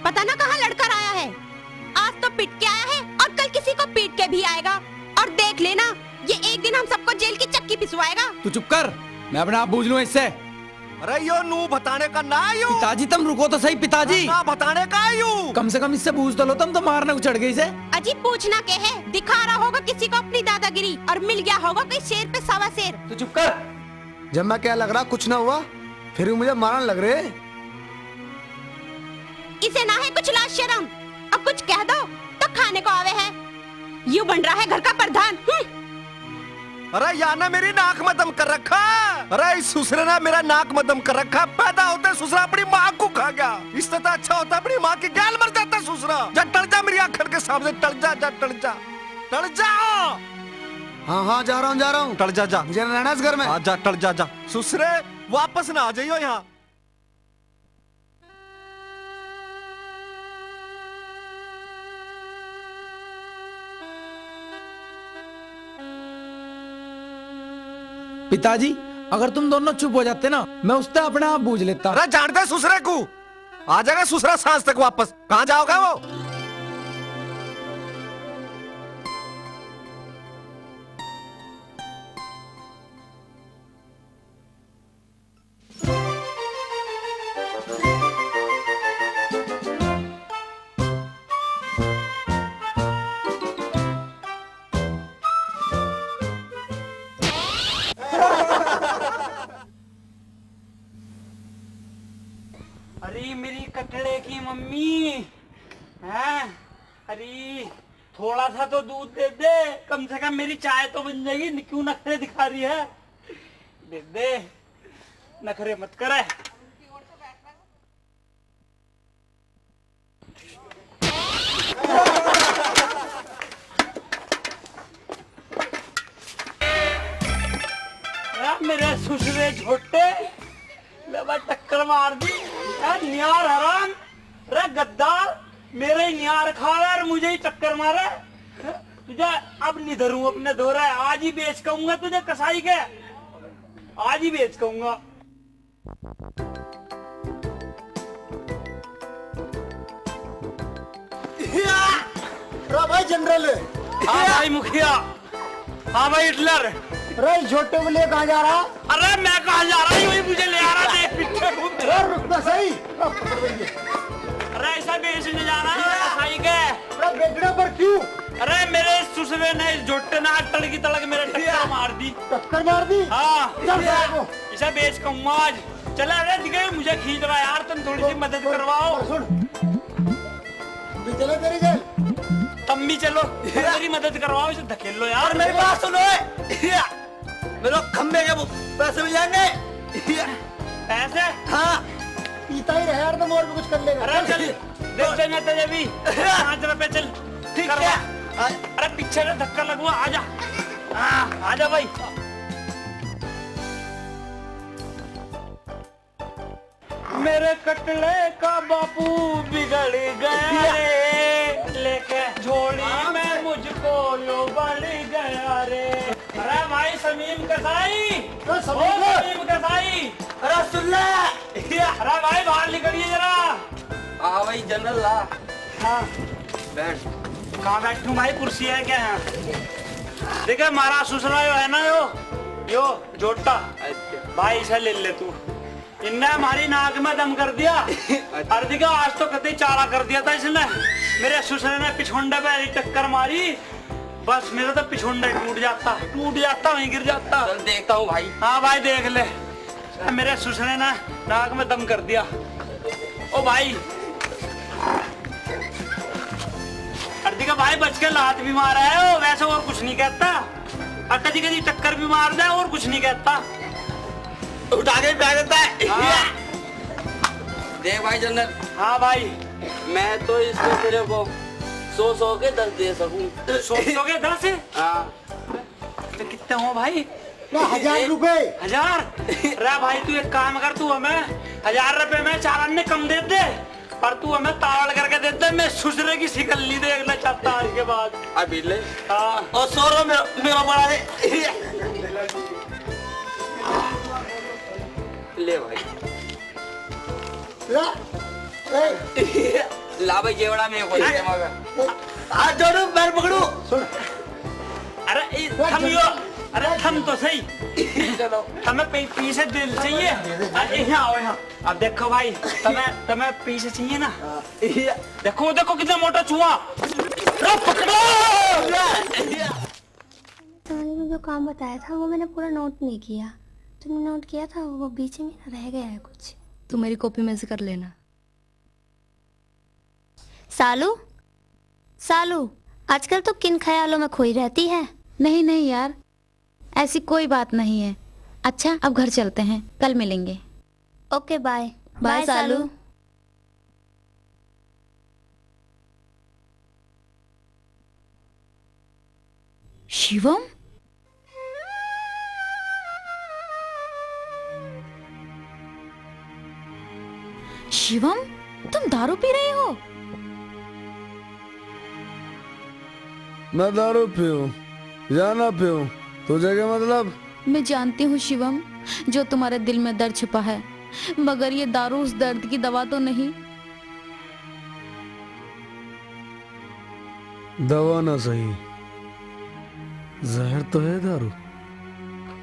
पता ना कहाँ लड़कर आया है। आज तो पिट के आया है और कल किसी को पीट के भी आएगा। और देख लेना, ये एक दिन हम सबको जेल की चक्की पिसवाएगा। तू चुप कर, मैं अपने आप बूझ लूँ इससे। अरे यो नू बताने का ना आयु। पिताजी, तुम रुको तो सही पिताजी। ना बताने का आयु। कम से कम इससे बूझ तो लो, तुम तो मारने को चढ़ गए इसे। अजी, पूछना के है, दिखा रहा होगा किसी को अपनी दादागिरी और मिल गया होगा कोई शेर पे सवा शेर। तू चुप कर। जब मैं क्या लग रहा, कुछ ना हुआ, फिर भी मुझे मारने लग रहे। इसे ना है कुछ लाज शर्म, अब कुछ कह दो तो खाने को आवे है। यू बन रहा है घर का प्रधान। हम्म। अरे या ने मेरी नाक में दम कर रखा। अरे इस सुसरे ने मेरा नाक में दम कर रखा। पैदा होते सुसरा अपनी माँ को खा गया। इससे तो अच्छा होता अपनी माँ की गैल मर जाता सुसरा। जा टल जा मेरी आंखन के सामने, टल जा, जा टल जा, टल जा। हाँ हाँ, जा रहा हूँ, जा रहा हूँ। टल जा, जा। मुझे ना रहना इस घर में। हाँ, जा टल जा, जा। सुसरे, वापस ना आ जाइयो यहाँ। पिताजी, अगर तुम दोनों चुप हो जाते ना, मैं उससे अपने आप बूझ लेता। अरे जान दे सुसरे को, आ जाएगा सुसरा सांझ तक वापस। कहाँ जाओगा वो? अरे मेरी कटड़े की मम्मी, हैं? अरे थोड़ा सा तो दूध दे दे, कम से कम मेरी चाय तो बन जाएगी। न-, क्यों नखरे दिखा रही है? दे दे, नखरे मत करे। यार मेरे सुसरे झोटे, ले बस टक्कर मार दी। यार न्यार हराम, रे गद्दार, मेरे ही न्यार खा रहा है और मुझे ही टक्कर मारे। तुझे अब नहीं धरूं अपने धोरे, आज ही बेच कहूंगा तुझे कसाई के, आज ही बेच कहूंगा। या! रा भाई जनरल। हाँ भाई मुखिया। हाँ भाई हिटलर। रे छोटे बलिए कहाँ जा रहा? अरे मैं कहाँ जा रहा हूँ, यही मुझे ले आ रहा, देख पीछे घूम। रे रुक तो सही। अरे ऐसा बेचने जा रहा है मेरा भाई के। अरे बेचने पर क्यों? अरे मेरे सुसरे ने इस झोटे ने आज तड़की तड़क मेरे टक्कर मार दी। टक्कर मार दी? हाँ। चल सारे को। इसे बेच कहूंगा आज। चला रे दिखे, मुझे खींच रहा यार, तुम थोड़ी सी मदद करवाओ। सुन। चलो तेरी जेल। तुम भी चलो, मेरी मदद करवाओ, इसे धकेल लो यार। और मेरी बात सुनो, ए। मेरे खम्बे के पैसे मिल जाएंगे। पैसे? हाँ। पीता ही रहे यार, तुम और भी कुछ कर लेगा। अरे चल, दे देना तेरे भी। पाँच रुपए चल। ठीक करवा। है। अरे पीछे से धक्का लगवा, आजा। हाँ, आजा भाई। मेरे कटले का बापू बिगड़ गया रे, लेके झोली में मुझको यो बड़ गया रे। अरे भाई समीम कसाई, ओ समीम। ओ समीम कसाई। अरे सुन ले। अरे भाई बाहर निकलिए जरा। हाँ भाई जनरल ला। हाँ। बैठ। कहाँ बैठूं भाई, कुर्सी है क्या यहाँ? देखे हमारा सुसरा यो है ना यो, यो जोटा। अच्छा। भाई इसे ले ले तू। इनने हमारी नाक में दम कर दिया। अच्छा। और देखो आज तो कतई चाला कर दिया था इसने। मेरे सुसरे ने पिछुंडे पे ऐसी टक्कर मारी, बस मेरा तो पिछुंडा ही टूट जाता, टूट जाता, वहीं गिर जाता। चल देखता हूँ भाई। हाँ भाई देख ले। मेरे सुसरे ने नाक में दम कर दिया। ओ भाई, अरे देखो भाई बच के लात भी मारा है, ओ वैसे और कुछ नहीं कहता। और कदी कदी टक्कर भी मार दे और कुछ नहीं कहता। उठा के ही फेंक देता है। हाँ। देख भाई जन्नत। हाँ भाई। मैं तो इसको तेरे को सौ सौ के दस दे सकूं। सौ सौ के दस? हाँ। तो कितने हो भाई? ना, हजार रुपए। हजार? रे भाई तू एक काम कर, तू हमें हजार रुपए में चार आने कम दे दे। पर तू हमें ताड़ करके दे दे, मैं सुसरे की शिकल नहीं देखना चाहता आज के बाद। अभी ले। हाँ। और सौ रुपये मेरा, मेरा बड़ा है। ले भाई। ला। ए। ला भाई, जेवड़ा में कोई है मगर। हाथ जोड़ो, पैर पकड़ो। सुन। अरे, ए, थम यो, अरे, थम तो सही। चलो। थमें पै-, पैसे दे चाहिए। अरे, यहाँ आओ, यहाँ। अब देखो भाई, तमे, तमे पीछे चाहिए ना? हाँ। देखो, देखो कितना मोटा चूहा। अरे पकड़ो। तुमने जो काम बताया था वो मैंने पूरा नोट नहीं किया। तुमने नोट किया था वो बीच में रह गया है कुछ। तू मेरी कॉपी में से कर लेना। सालू, सालू, आजकल तू किन ख्यालों में खोई रहती है? नहीं, नहीं यार, ऐसी कोई बात नहीं है। अच्छा, अब घर चलते हैं, कल मिलेंगे। Okay, bye. बाय, बाय, सालू। सालू। शिवम? शिवम, तुम दारू पी रहे हो? मैं दारू पीऊं या ना पीऊं, तुझे क्या मतलब? मैं जानती हूँ शिवम, जो तुम्हारे दिल में दर्द छुपा है, मगर ये दारू उस दर्द की दवा तो नहीं। दवा ना सही, जहर तो है दारू,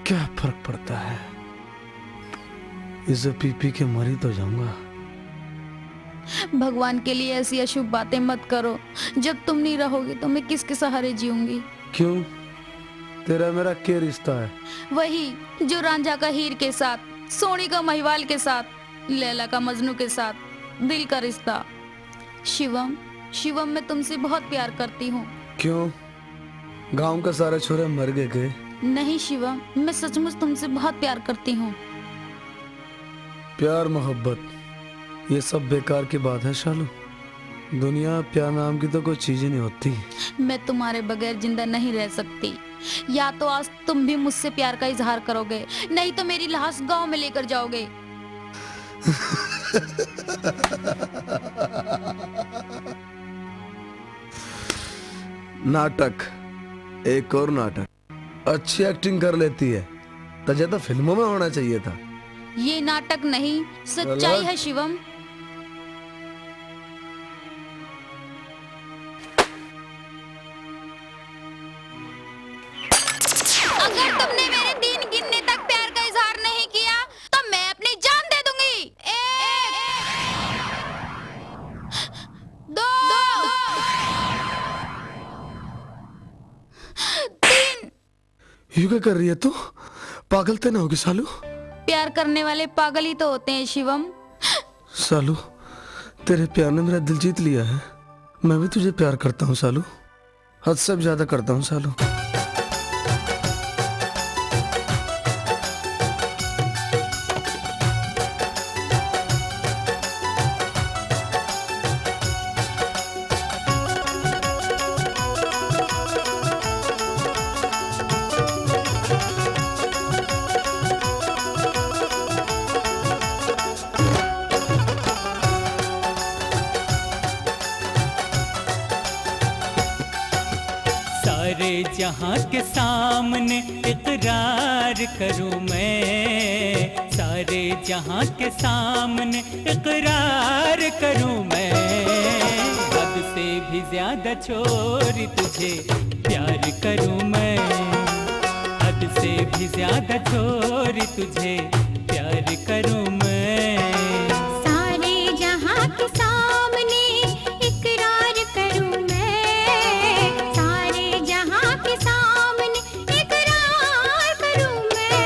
क्या फर्क पड़ता है? इसे पी पी के मरी तो जाऊंगा। भगवान के लिए ऐसी अशुभ बातें मत करो। जब तुम नहीं रहोगे तो मैं किसके सहारे जीऊंगी? क्यों, तेरा मेरा क्या रिश्ता है? वही जो रांझा का हीर के साथ, सोनी का महिवाल के साथ, लैला का मजनू के साथ, दिल का रिश्ता। शिवम, शिवम, मैं तुमसे बहुत प्यार करती हूँ। क्यों, गांव के सारे छोरे मर गए के? नहीं शिवम, मैं सचमुच तुमसे बहुत प्यार करती हूँ। प्यार मोहब्बत, ये सब बेकार की बात है शालू। दुनिया, प्यार नाम की तो कोई चीज ही नहीं होती। मैं तुम्हारे बगैर जिंदा नहीं रह सकती। या तो आज तुम भी मुझसे प्यार का इजहार करोगे, नहीं तो मेरी लाश गांव में लेकर जाओगे। नाटक, एक और नाटक। अच्छी एक्टिंग कर लेती है, तुझे तो फिल्मों में होना चाहिए था। ये नाटक नहीं, सच्चाई है शिवम। अगर तुमने मेरे तीन गिनने तक प्यार का इजहार नहीं किया, तो मैं अपनी जान दे दूंगी। एक, दो, तीन। यू क्या कर रही है तू? पागल तो ना होगी सालू? प्यार करने वाले पागल ही तो होते हैं शिवम। सालू, तेरे प्यार ने मेरा दिल जीत लिया है। मैं भी तुझे प्यार करता हूँ सालू, हद से भी ज्यादा करता हूँ सालू। सारे जहां के सामने इकरार करूं मैं, सारे जहां के सामने इकरार करूं मैं, हद से भी ज्यादा छोरी तुझे प्यार करूं मैं, हद से भी ज्यादा छोरी तुझे प्यार करूं मैं। सारे जहां के सामने इकरार करूं मैं, सारे जहां के सामने इकरार करूं मैं,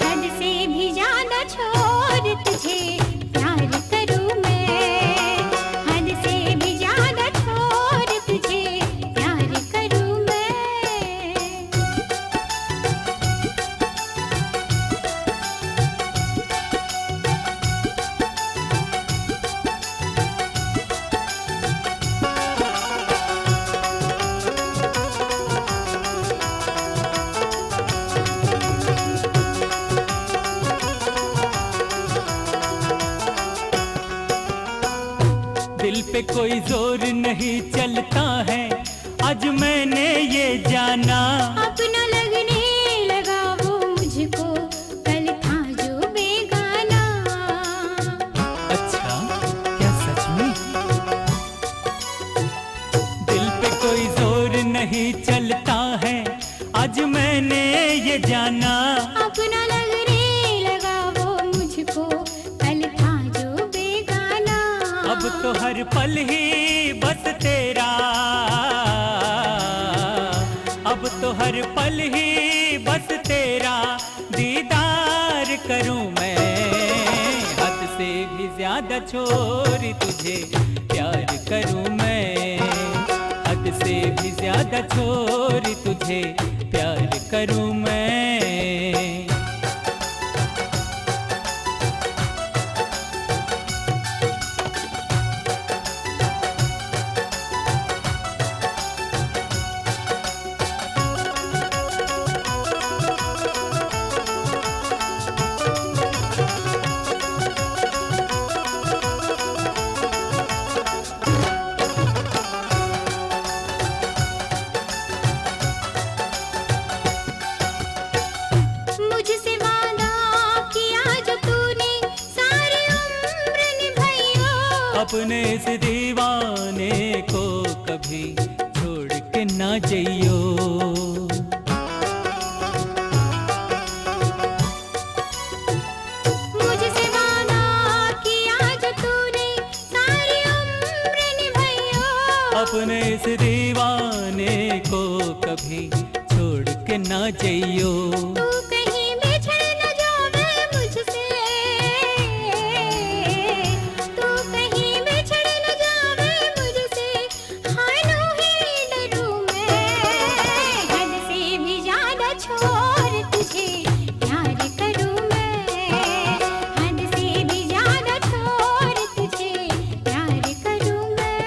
हद से भी ज्यादा छोर तुझे प्यार करूं मैं, हद से भी ज्यादा छोर तुझे प्यार करूं मैं। दिल पे कोई जोर नहीं चलता है, आज मैंने ये जाना। अपना लगने लगा वो मुझको, कल था जो बेगाना। अच्छा, क्या सच में? दिल पे कोई जोर नहीं चलता है, आज मैंने ये जाना। अपना लगने लगा वो मुझको, कल था जो बेगाना। अब तो हर पल ही बस तेरा, अब तो हर पल ही बस तेरा दीदार करूं मैं। हद से भी ज्यादा छोरी तुझे प्यार करूं मैं, हद से भी ज्यादा छोरी तुझे प्यार करूं मैं। मुझसे वादा किया जो तूने, सारी उम्र निभाइयो। अपने इस दीवाने को कभी छोड़ के ना जइयो। मुझसे वादा किया जो तूने, सारी उम्र निभाइयो। अपने इस दीवाने को कभी छोड़ के ना जइयो। तू कहीं बिछड़ न जावे मुझसे, तू कहीं बिछड़ न जावे मुझसे, हाय नो ही डरूं मैं। हद से भी ज्यादा छोर तुझे प्यार करूं मैं, हद से भी ज्यादा छोर तुझे प्यार करूं मैं।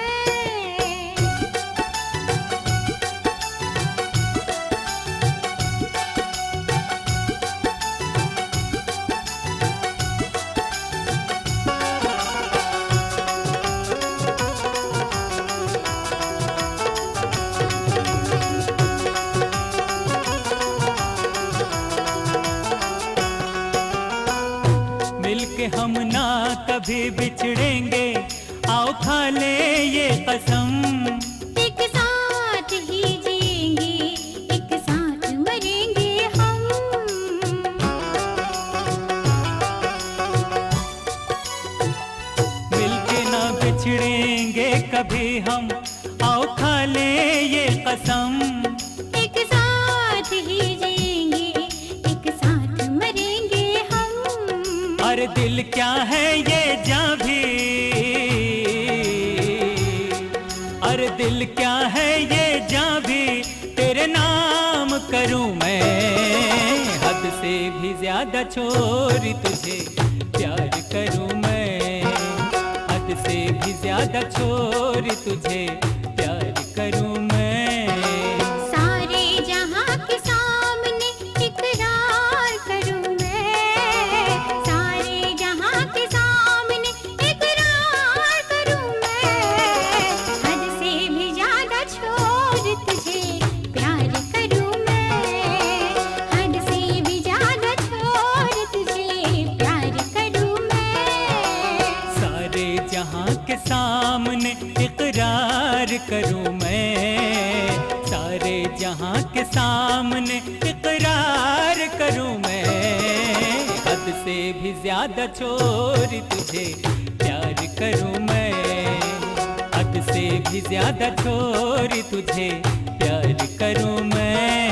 मिलके हम ना कभी बिछड़ेंगे, आओ खा ले ये कसम। एक साथ ही जिएंगे, एक साथ मरेंगे हम। मिलके ना बिछड़ेंगे कभी हम, आओ खा ले ये कसम। एक साथ ही जिएंगे, एक साथ मरेंगे हम। अरे दिल क्या है ये जां भी, दिल क्या है ये, जां भी तेरे नाम करूं मैं। हद से भी ज्यादा छोरी तुझे प्यार करूं मैं। हद से भी ज्यादा छोरी तुझे प्यार करूं मैं। सारे जहां के सामने इकरार करूं मैं। सारे जहां के सामने इकरार करूं मैं। हद से भी ज्यादा छोर तुझे प्यार करूं मैं। हद से भी ज्यादा छोर तुझे प्यार करूं मैं। सारे जहां के सामने इकरार करूं मैं। सारे जहां के सामने इकरार करूं मैं। हद से भी ज्यादा छोरी तुझे प्यार करूं मैं। हद से भी ज्यादा छोरी तुझे प्यार करूं मैं।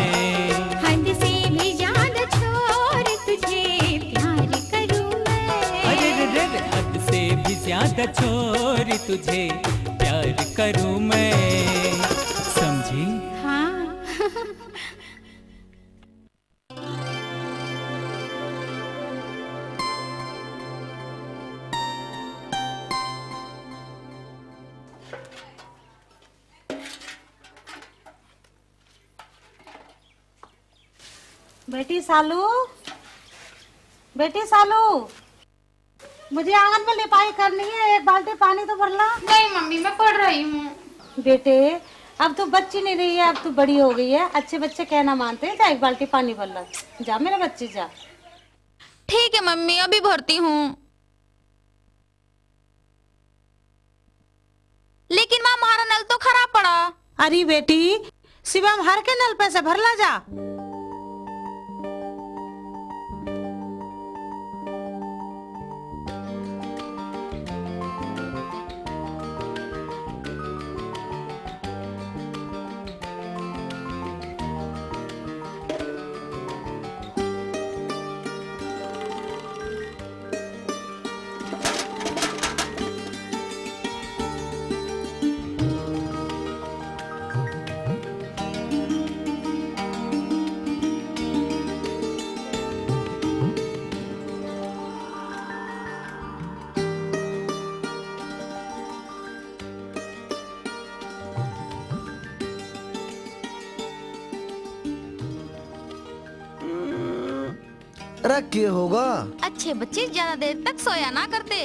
हद से भी ज्यादा छोरी तुझे प्यार करूं मैं। अरे रे रे रे, हद से भी ज्यादा छोरी तुझे प्यार करूं मैं। समझी? हाँ। बेटी सालू, बेटी सालू, मुझे आंगन में लिपाई करनी है, एक बाल्टी पानी तो भर ला। नहीं मम्मी, मैं पढ़ रही हूँ। बेटे, अब तू बच्ची नहीं रही है, अब तू बड़ी हो गई है। अच्छे बच्चे कहना मानते हैं। जा, एक बाल्टी पानी भर ला। जा मेरे बच्चे, जा। ठीक है मम्मी, अभी भरती हूँ। लेकिन माँ, हमारा नल तो खराब पड़ा। अरे बेटी, शिवम हर के नल पे से भर ला जा। अरे के होगा? अच्छे बच्चे ज्यादा देर तक सोया ना करते,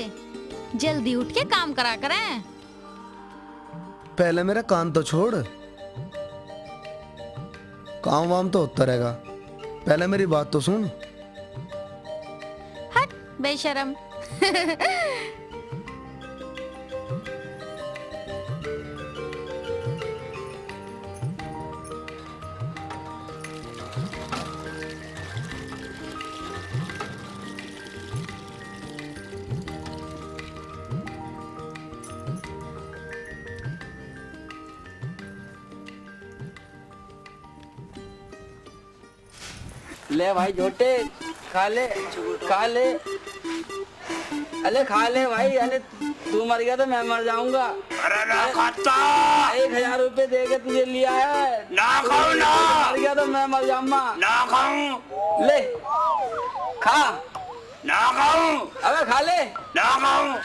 जल्दी उठ के काम करा करें। पहले मेरा कान तो छोड़, काम वाम तो होता रहेगा, पहले मेरी बात तो सुन। हट बेशरम। ले भाई झोटे, खा ले, खा ले। अरे खा ले भाई, अरे तू मर गया तो मैं मर जाऊंगा। अरे ना खाता। एक हजार रुपए दे के तुझे लिया है। ना खाऊं ना। मर गया तो मैं मर जाऊंगा। ना खाऊं। ले, खा। ना खाऊं। अबे खा ले। ना खाऊं।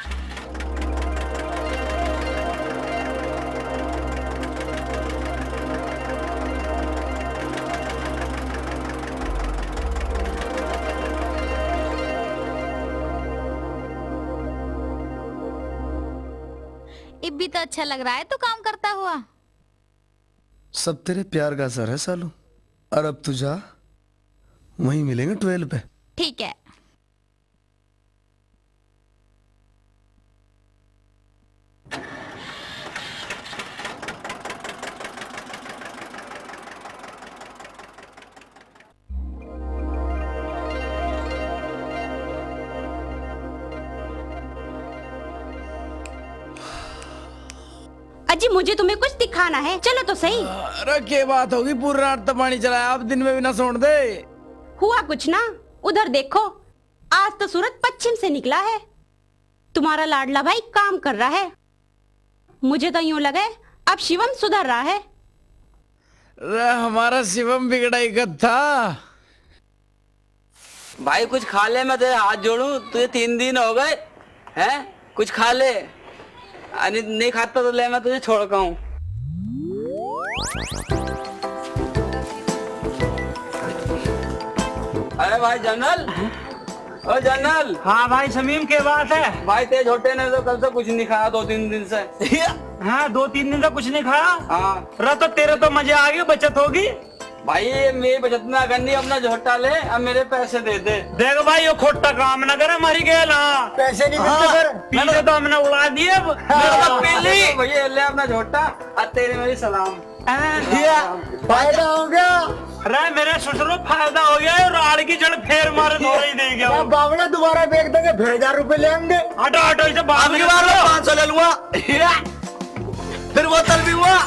इब भी तो अच्छा लग रहा है तू काम करता हुआ। सब तेरे प्यार का असर है सालू। और अब तू जा, वहीं मिलेंगे ट्वेल्व पे। ठीक है। अजी, मुझे तुम्हें कुछ दिखाना है, चलो तो सही। अरे, के बात होगी, पूरी रात तो पानी चलाया, अब दिन में भी ना सोण दे। हुआ कुछ ना, उधर देखो, आज तो सूरज पश्चिम से निकला है। तुम्हारा लाडला भाई काम कर रहा है। मुझे तो यूं लगे अब शिवम सुधर रहा है। रे, हमारा शिवम बिगड़ा ही कद था। भाई, कुछ खा ले, मैं तेरे हाथ जोड़ूं, तुझे तीन दिन हो गए हैं, कुछ खा ले। अरे, नहीं खाता तो ले, मैं तुझे छोड़ के आऊं। अरे भाई जनरल, ओ जनरल। हाँ भाई समीम, के बात है? भाई, तेरे छोटे ने तो कल से कुछ नहीं खाया, दो तीन दिन से। हाँ, दो तीन दिन से कुछ नहीं खाया? हाँ। रे, तो तेरे तो मजे आ गए, बचत होगी। भाई, ये मेरी बचत ना करनी, अपना झोटा ले, अब मेरे पैसे दे दे। देख भाई, यो खोटा काम ना करे, मारी गेल। हाँ, पैसे नहीं मिलते हाँ, फिर। पीले तो हमने उड़ा दिए अब। हाँ, मेरा तो पीली। भैया, ले अपना झोटा, और तेरे मेरी सलाम। हाँ। ये फायदा हो गया। अरे मेरे ससुरो, फायदा हो गया, और आड़ की जड़ फेर मारे, दो ही दे गया। बावला दोबारा बेच देंगे, फिर हजार रुपए ले आएंगे। हटो, हटो, इसे बाद में बार पाँच सौ ले लूंगा। फिर बोतल भी हुआ।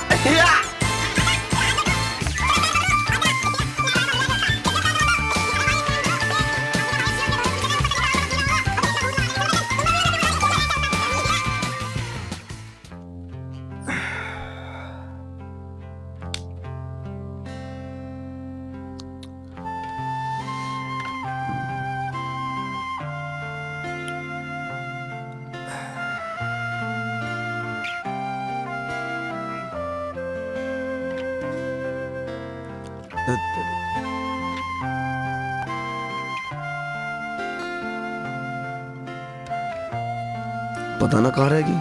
पता ना कहाँ रहेगी,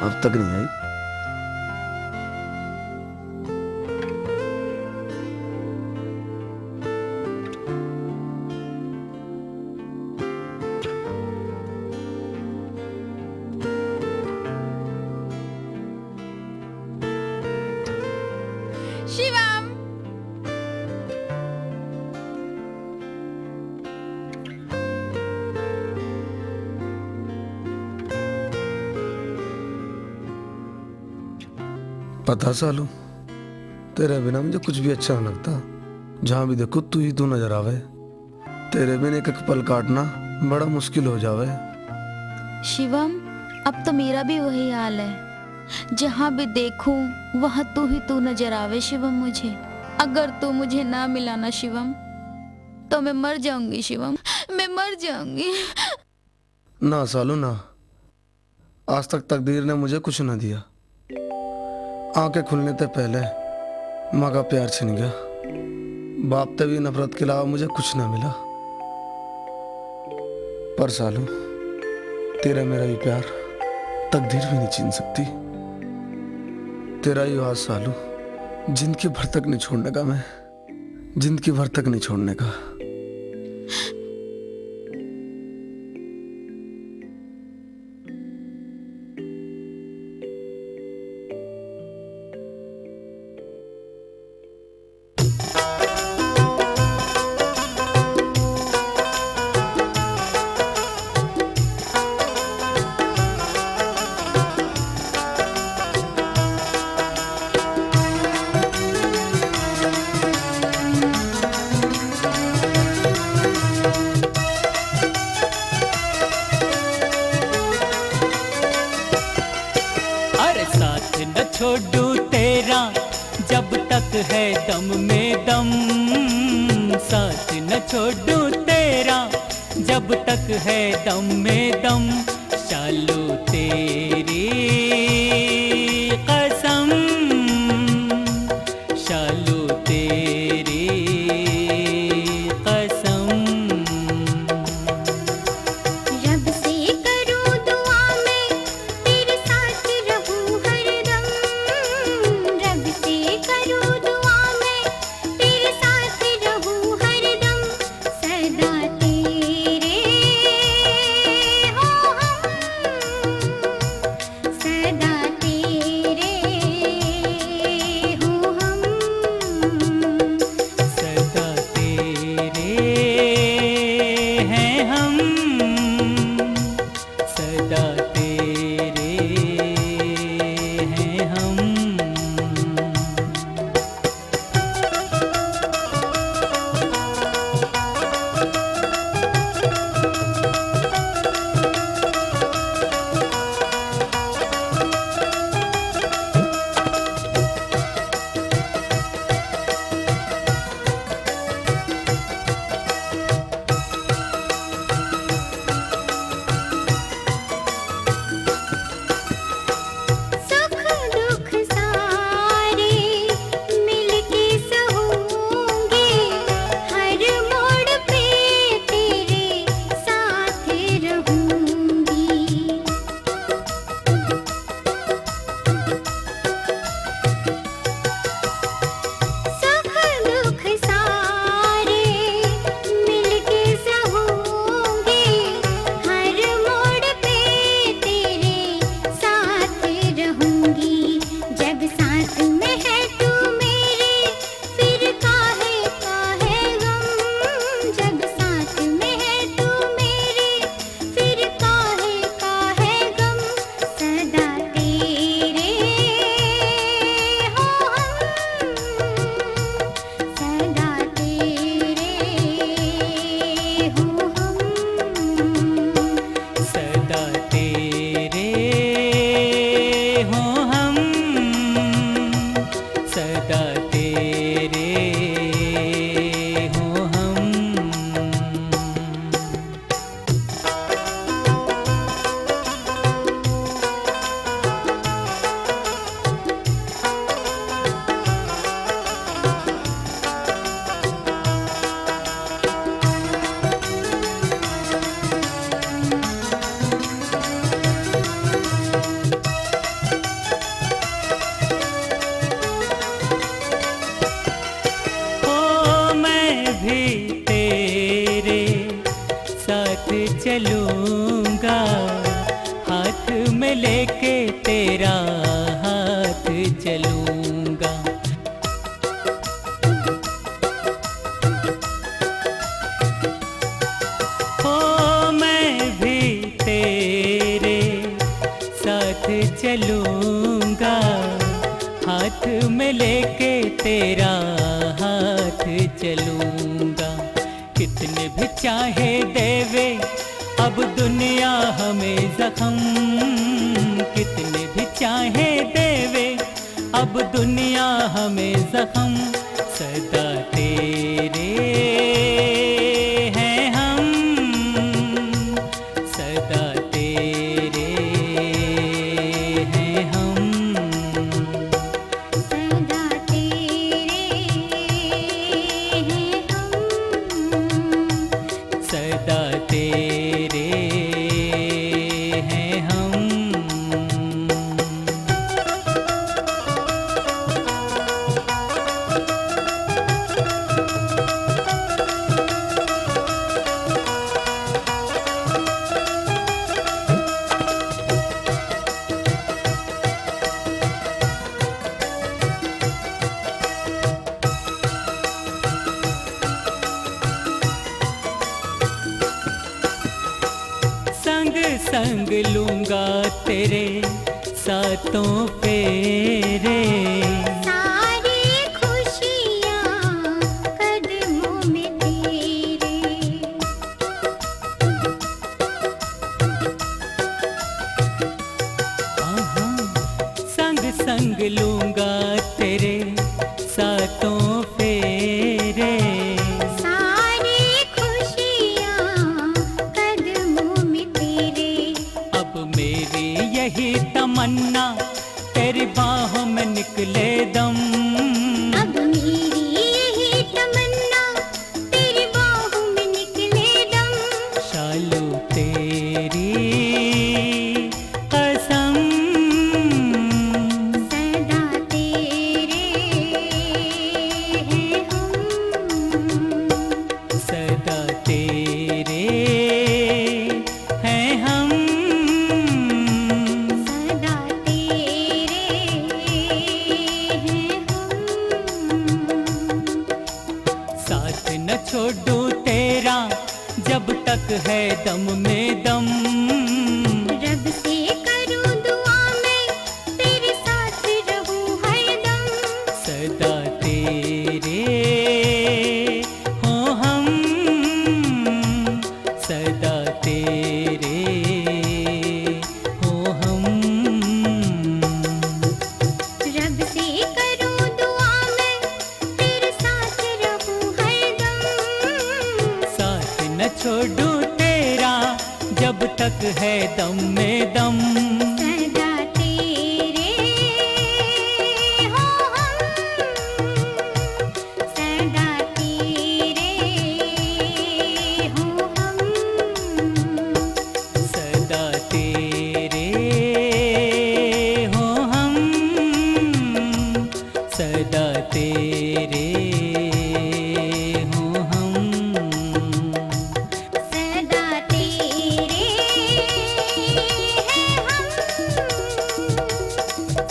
अब तक नहीं आई। शिवम। पता सालू, तेरे बिना मुझे कुछ भी अच्छा ना लगता। जहाँ भी देखो तू ही तू नजर आवे। तेरे बिन एक एक पल काटना बड़ा मुश्किल हो जावे। शिवम, अब तो मेरा भी वही हाल है। जहाँ भी देखूं, वहाँ तू ही तू नजर आवे शिवम मुझे। अगर तू मुझे ना मिला ना शिवम, तो मैं मर जाऊंगी शिवम, मैं मर जाऊंगी। ना सालू ना, आज तक तकदीर ने मुझे कुछ ना दिया। आंखें खुलने ते पहले माँ का प्यार छिन गया। बाप ते भी नफरत के अलावा मुझे कुछ ना मिला। पर सालू, तेरा मेरा भी प्यार तकदीर भी नहीं छीन सकती। तेरा ही वास सालू, जिंदगी भर तक नहीं छोड़ने का मैं, जिंदगी भर तक नहीं छोड़ने का। अरे साथ न छोड़ू तेरा, जब तक है दम में दम। साथ न छोड़ू तेरा, जब तक है दम में दम। शालू तेरी कसम, शालू तेरी कसम। रब से करूँ दुआ मैं, तेरे साथ रहूँ हरदम। रब से करूँ दुआ मैं, तेरे साथ रहूँ हरदम। सदा तेरे हो हम। चलूंगा, हाथ में लेके तेरा हाथ चलूंगा। ओ मैं भी तेरे साथ चलूंगा, हाथ में लेके तेरा हाथ चलूंगा। कितने भी चाहे देवे अब दुनिया हमें जख्म, कितने भी चाहे देवे अब दुनिया हमें जख्म, सदा तेरे हैं हम, सदा तेरे हैं हम। सदा तेरे हैं हम। सदा तेरे हैं हम। संग संग लूंगा तेरे सातों फेरे। सारी खुशियां कदमों में तेरे। हाँ, हाँ। संग संग लूंगा तेरे सातों फेरे। सारी खुशियां कदमों में तेरे। अब मेरी यही तमन्ना, तेरी बाहों में निकले दम। अब मेरी यही तमन्ना, तेरी बाहों में निकले दम। शालू तेरी कसम। सदा तेरे हैं हम। सदा तेरे हैं हम। सदा तेरे हैं हम। साथ न छोड़ूं तेरा जब तक है दम में दम। रब से करूं दुआ मैं, तेरे साथ रहूं हरदम। सदा तेरे हों हम, सदा तेरे हों हम। रब से करूं दुआ मैं, तेरे साथ रहूं हरदम। साथ न छोड़ूं तेरा, जब तक है दम में दम। सदा तेरे हों हम, सदा तेरे हों हम। सदा तेरे हों हम, सदा तेरे हों हम। सदा तेरे हैं हम,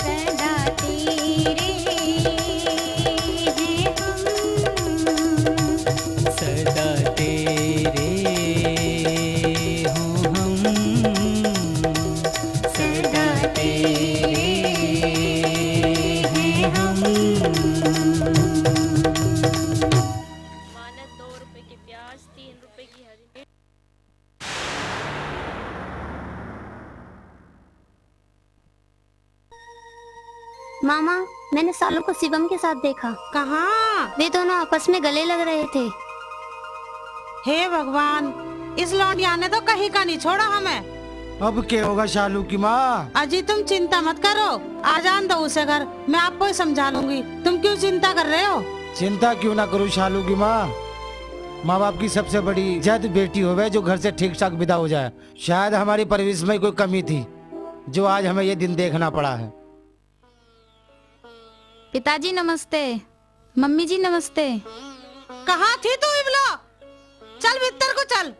सदा तेरे हैं हम। सदा तेरे हों हम, सदा तेरे हैं हम। माँ ने दो रुपए की प्याज, तीन रुपए की हरी मिर्च। मामा, मैंने शालू को शिवम के साथ देखा। कहाँ? वे दोनों आपस में गले लग रहे थे। हे भगवान, इस लौंडिया ने तो कहीं का नहीं छोड़ा हमें। अब क्या होगा शालू की माँ? अजी, तुम चिंता मत करो, आ जान दो उसे घर, मैं आपको ही समझा लूंगी। तुम क्यों चिंता कर रहे हो? चिंता क्यों ना करूँ शालू की माँ, माँ बाप की सबसे बड़ी जद बेटी होवे जो घर से ठीक ठाक विदा हो जाए। शायद हमारी परवरिश में कोई कमी थी, जो आज हमें ये दिन देखना पड़ा है। पिताजी नमस्ते, मम्मी जी नमस्ते। कहाँ थी तू इबला? चल भीतर को चल।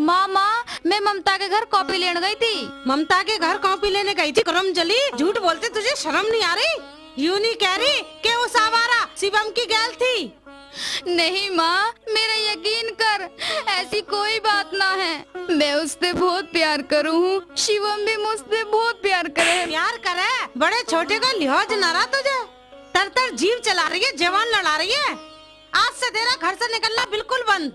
माँ, माँ, मैं ममता के घर कॉपी लेने गई थी। ममता के घर कॉपी लेने गई थी? करम जली, झूठ बोलते तुझे शर्म नहीं आ रही? यूं नहीं कह रही कि उस आवारा शिवम की गैल थी? नहीं माँ, मेरा यकीन कर, ऐसी कोई बात ना है। मैं उससे बहुत प्यार करूँ हूँ, शिवम भी मुझसे बहुत प्यार करे है। प्यार करे? बड़े छोटे का लिहाज ना रहा तुझे। तर तर जीव चला रही है, जवान लड़ा रही है। आज से तेरा घर से निकलना बिल्कुल बंद।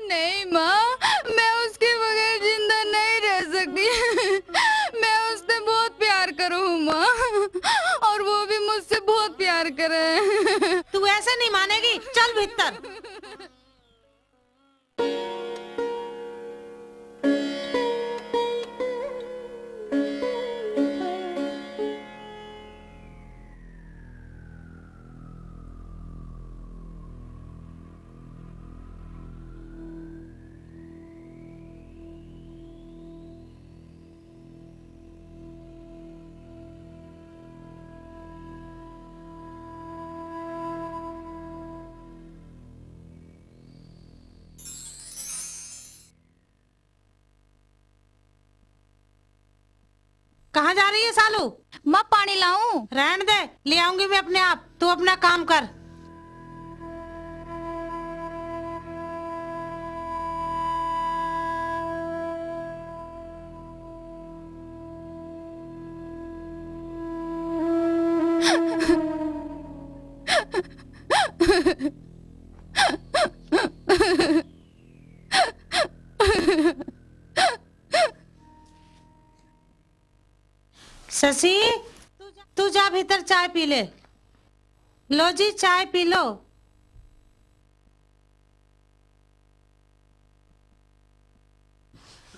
नहीं माँ, मैं उसके बगैर जिंदा नहीं रह सकती। मैं उससे बहुत प्यार करूँ हूँ माँ, और वो भी मुझसे बहुत प्यार करे। तू ऐसे नहीं मानेगी, चल भीतर। कहाँ जा रही है सालू? माँ, पानी लाऊं? रहन दे, ले आऊंगी मैं अपने आप, तू अपना काम कर। शशि, तू जा भीतर चाय पी ले। लो जी, चाय पी लो।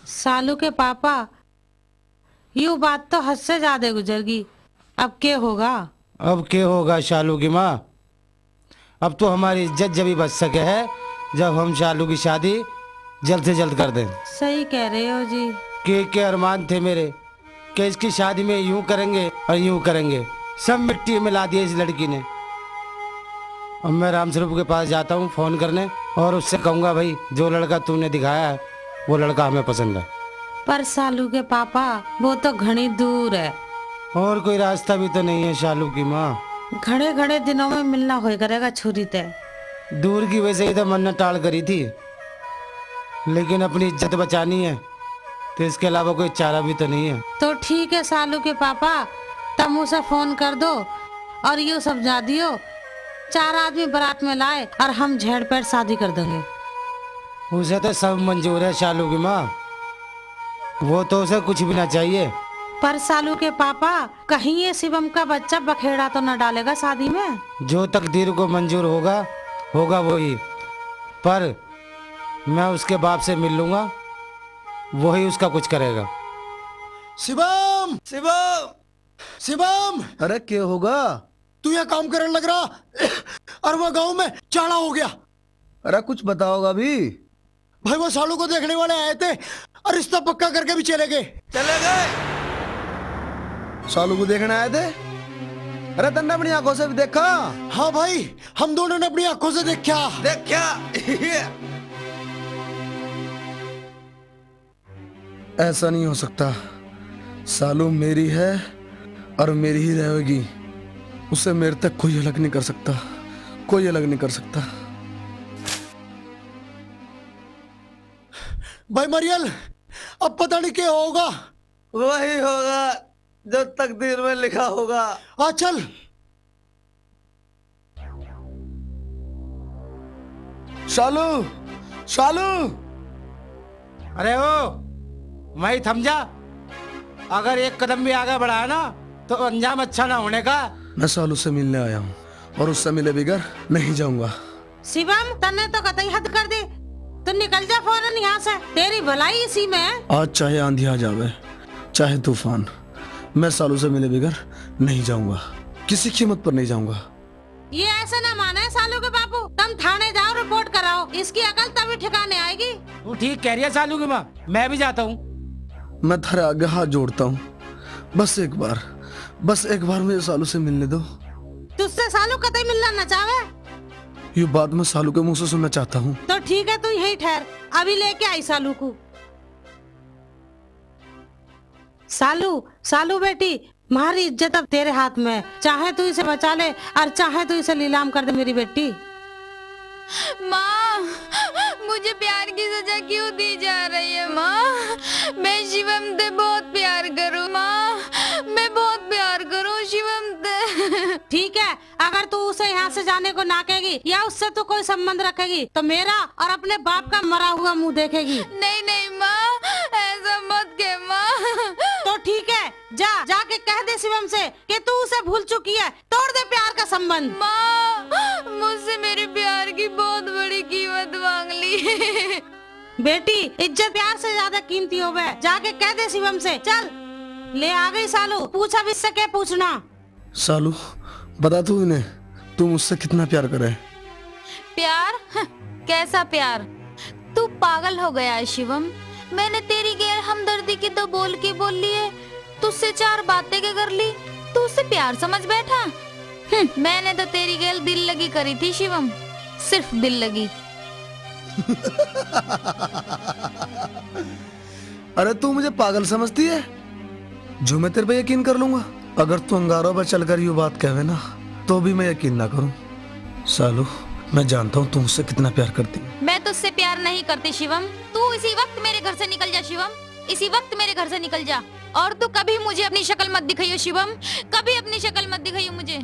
सालू के पापा, यू बात तो हद से ज्यादा गुजर गई। अब के होगा? अब के होगा शालू की माँ? अब तो हमारी इज्जत जब ही बच सके है, जब हम शालू की शादी जल्द से जल्द कर दें। सही कह रहे हो जी। के के अरमान थे मेरे कि इसकी शादी में यूं करेंगे और यूं करेंगे, सब मिट्टी में मिला दिया इस लड़की ने। अब मैं रामस्वरूप के पास जाता हूँ फोन करने और उससे कहूँगा, भाई, जो लड़का तूने दिखाया है, वो लड़का हमें पसंद है। पर सालू के पापा, वो तो घणी दूर है। और कोई रास्ता भी तो नहीं है शालू की माँ। घणे घणे दिनों में मिलना होए करेगा छोरी ते। दूर की वैसे ही तो मन ने टाल करी थी, लेकिन अपनी इज्जत बचानी है, तो इसके अलावा कोई चारा भी तो नहीं है। तो ठीक है सालू के पापा, तम उसे फोन कर दो और यू समझा दियो, चार आदमी बारात में लाए और हम झेड़ पैर शादी कर देंगे। उसे तो सब मंजूर है शालू की माँ, वो तो उसे कुछ भी ना चाहिए। पर सालू के पापा, कहीं ये शिवम का बच्चा बखेड़ा तो ना डालेगा शादी में? जो तकदीर को मंजूर होगा, होगा वही। पर मैं उसके बाप से मिल लूंगा, वही उसका कुछ करेगा। शिवम! शिवम! शिवम! अरे, क्या होगा? तू ये काम करने लग रहा और वो गांव में चाला हो गया। अरे, कुछ बताओगा भी? भाई, वो सालू को देखने वाले आए थे और रिश्ता पक्का करके भी चले गए। चले गए? सालू को देखने आए थे? अरे, तन्ने अपनी आंखों से भी देखा? हाँ भाई, हम दोनों ने अपनी आंखों से देखा। देखा? ऐसा नहीं हो सकता। सालू मेरी है और मेरी ही रहेगी। उसे मेरे तक कोई अलग नहीं कर सकता, कोई अलग नहीं कर सकता। भाई मरियल, अब पता नहीं क्या होगा। वही होगा जो तकदीर में लिखा होगा। आ चल। शालू, शालू। अरे ओ, वहीं थम जा। अगर एक कदम भी आगे बढ़ाया ना, तो अंजाम अच्छा ना होने का। मैं शालू से मिलने आया हूँ और उससे मिले बगैर नहीं जाऊंगा। शिवम, तन्ने तो कतई हद कर दी। तू निकल जा फौरन यहाँ से, तेरी भलाई इसी में है। आज चाहे आंधी आ जावे, चाहे तूफान, मैं शालू से मिले बगैर नहीं जाऊंगा, किसी कीमत पर नहीं जाऊंगा। ये ऐसे ना माने शालू के बापू, तम थाने जाओ, रिपोर्ट कराओ, इसकी अकल तभी ठिकाने आएगी। तू ठीक कह रही है शालू की माँ, मैं भी जाता हूँ। मैं थारे आगे हाथ जोड़ता हूँ, बस एक बार, बस एक बार मुझे शालू से मिलने दो। तुझसे शालू कतई मिलना ना चाहे। ये बात मैं शालू के मुंह से सुनना चाहता हूँ। तो ठीक है, तू यहीं ठहर, अभी लेके आई शालू को। सालू, सालू बेटी, म्हारी इज्जत अब तेरे हाथ में है। चाहे तू इसे बचा ले और चाहे तू इसे नीलाम कर दे मेरी बेटी। माँ, मुझे प्यार की सजा क्यों दी जा रही है माँ? मैं शिवम ते बहुत प्यार करूँ माँ, मैं बहुत प्यार करूँ शिवम ते। ठीक है, अगर तू उसे यहाँ से जाने को ना कहेगी या उससे तू कोई संबंध रखेगी तो मेरा और अपने बाप का मरा हुआ मुंह देखेगी। नहीं नहीं माँ, ऐसा मत कह माँ। तो ठीक है, जा, जाके कह दे शिवम से कि तू उसे भूल चुकी है, तोड़ दे प्यार का संबंध। माँ, मुझसे मेरे प्यार की बहुत बड़ी कीमत मांग ली। बेटी, इज्जत प्यार से ज्यादा कीमती होवे, जाके कह दे शिवम से। चल, ले आ गई सालू, पूछ अब इससे क्या पूछना। सालू, बता तू इन्हें, तू मुझसे कितना प्यार करे? प्यार? हं, कैसा प्यार? तू पागल हो गया है शिवम। मैंने तेरी गैर हमदर्दी की तो बोल के बोल ली है, तुझसे चार बातें के कर ली, तू उसे प्यार समझ बैठा। हं, मैंने तो तेरी गैल दिल लगी करी थी शिवम, सिर्फ दिल लगी। अरे तू मुझे पागल समझती है जो मैं तेरे पे यकीन कर लूंगा? अगर तू अंगारों पर चलकर यू बात कहवे ना तो भी मैं यकीन ना करूं। सालू, मैं जानता हूँ तू मुझसे कितना प्यार करती है। मैं तुझसे प्यार नहीं करती शिवम, तू इसी वक्त मेरे घर से निकल जा शिवम, इसी वक्त मेरे घर से निकल जा। और तू कभी मुझे अपनी शक्ल मत दिखाइयो शिवम, कभी अपनी शक्ल मत दिखाइयो मुझे।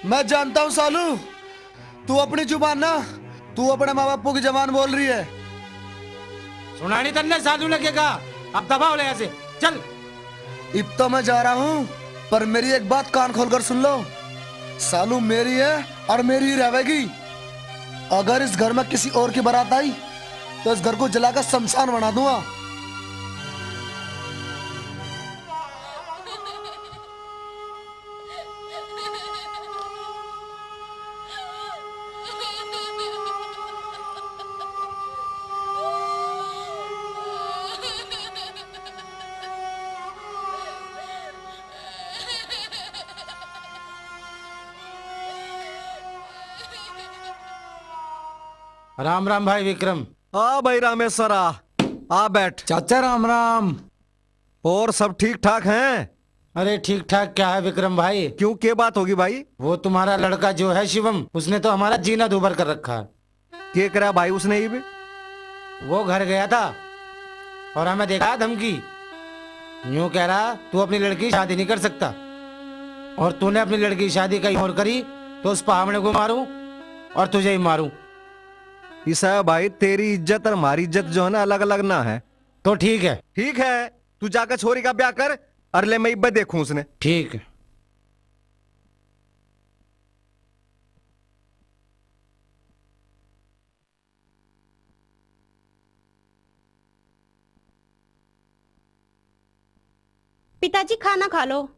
मैं जानता हूँ सालू, तू अपनी जुबान ना, तू अपने माँ बापू की जबान बोल रही है। सुनानी तन्ने सालू ने के कहा, अब दफा हो ले यहाँ से, चल। इब तो मैं जा रहा हूँ, पर मेरी एक बात कान खोलकर सुन लो। सालू मेरी है और मेरी ही रहेगी। अगर इस घर में किसी और की बारात आई, तो इस घर को जलाकर शमशान बना दूंगा। राम राम भाई विक्रम। आ भाई रामेश्वर, आ, आ बैठ। चाचा राम राम। और सब ठीक ठाक हैं? अरे ठीक ठाक क्या है विक्रम भाई? क्यों, के बात होगी भाई? वो तुम्हारा लड़का जो है शिवम, उसने तो हमारा जीना दूभर कर रखा है। के करा भाई उसने इब? वो घर गया था और हमें देखा धमकी, यूं कह रहा तू अपनी लड़की की शादी नहीं कर सकता, और तूने अपनी लड़की की शादी कहीं और करी तो उस पामणे को मारूं और तुझे ही मारूं। इसा भाई, तेरी इज्जत और हमारी इज्जत जो है ना, अलग अलग ना है। तो ठीक है। ठीक है, तू जाकर छोरी का ब्याह कर, और ले मैं इब्बे देखूं उसने। ठीक है। पिताजी, खाना खा लो।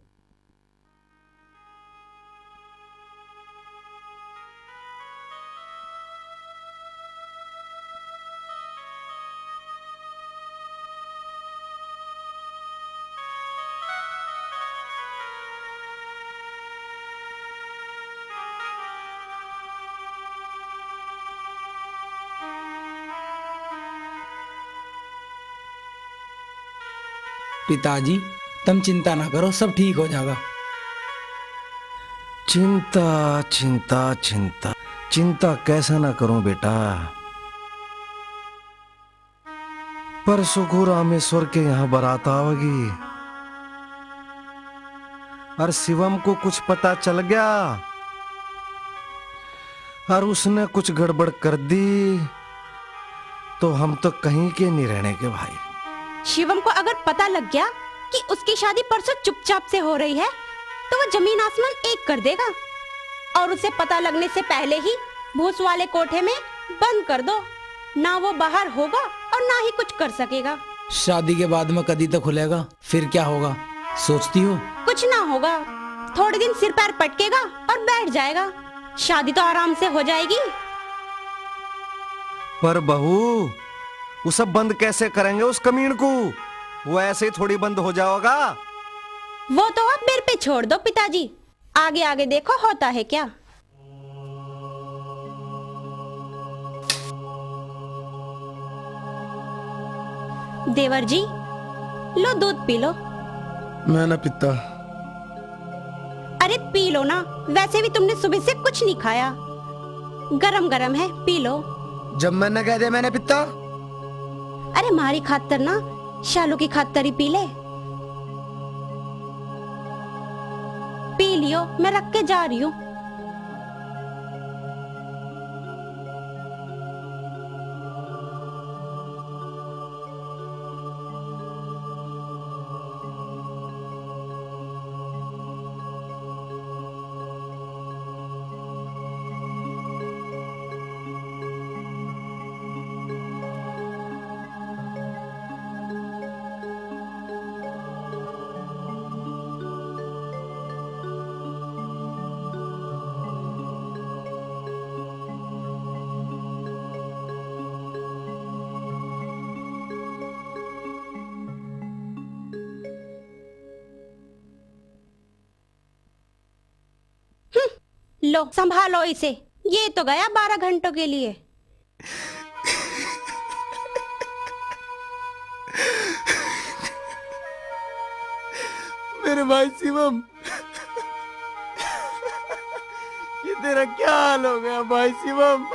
पिताजी, तम चिंता ना करो, सब ठीक हो जागा। चिंता, चिंता, चिंता, चिंता कैसे ना करूं बेटा, पर सुखू रामेश्वर के यहाँ बारात आवेगी, और शिवम को कुछ पता चल गया, और उसने कुछ गड़बड़ कर दी, तो हम तो कहीं के नहीं रहने के भाई। शिवम को अगर पता लग गया कि उसकी शादी परसों चुपचाप से हो रही है, तो वो जमीन आसमान एक कर देगा। और उसे पता लगने से पहले ही भूस वाले कोठे में बंद कर दो। ना वो बाहर होगा और ना ही कुछ कर सकेगा। शादी के बाद में कदी तो खुलेगा, फिर क्या होगा, सोचती हो? कुछ ना होगा, थोड़े दिन सिर पैर पटकेगा और बैठ जाएगा। शादी तो आराम से हो जाएगी। पर बहू, उसे बंद कैसे करेंगे उस कमीन को? वो ऐसे ही थोड़ी बंद हो जाओगा। वो तो आप मेरे पे छोड़ दो पिताजी, आगे आगे देखो होता है क्या। देवर जी, लो, दूध पी लो। मैं ना पीता। अरे, पी लो ना, वैसे भी तुमने सुबह से कुछ नहीं खाया। गरम गरम है, पी लो। जब मैंने कह दिया, मैंने पीता। अरे, म्हारी खातर ना, शालू की खातर ही पी ले। पी लियो, मैं रख के जा रही हूँ। हम्म, लो, संभालो इसे। ये तो गया बारह घंटों के लिए। मेरे भाई शिवम, ये तेरा क्या हाल हो गया भाई शिवम?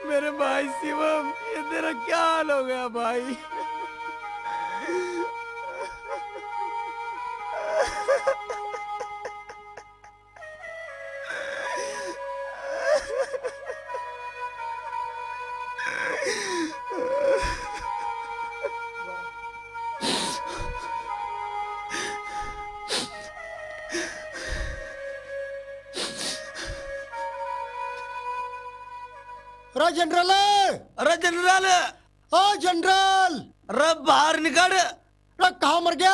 मेरे भाई शिवम, ये तेरा क्या हाल हो गया भाई? अरे जनरल! अरे जनरल! ओ जनरल! अरे बाहर निकल! अरे कहाँ मर गया?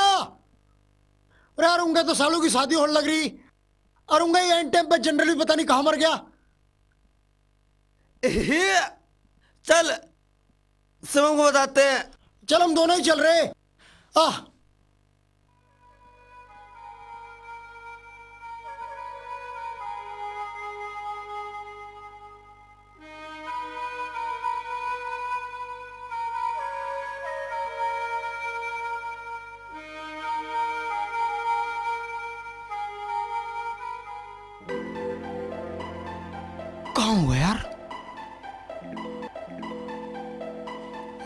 अरे यार, उनके तो सालू की शादी होने लग रही, और उनका ही एंड टाइम पे जनरल भी पता नहीं कहाँ मर गया। हे, चल, शिवम को बताते हैं। चल, हम दोनों ही चल रहे। आ। कहाँ हुआ यार?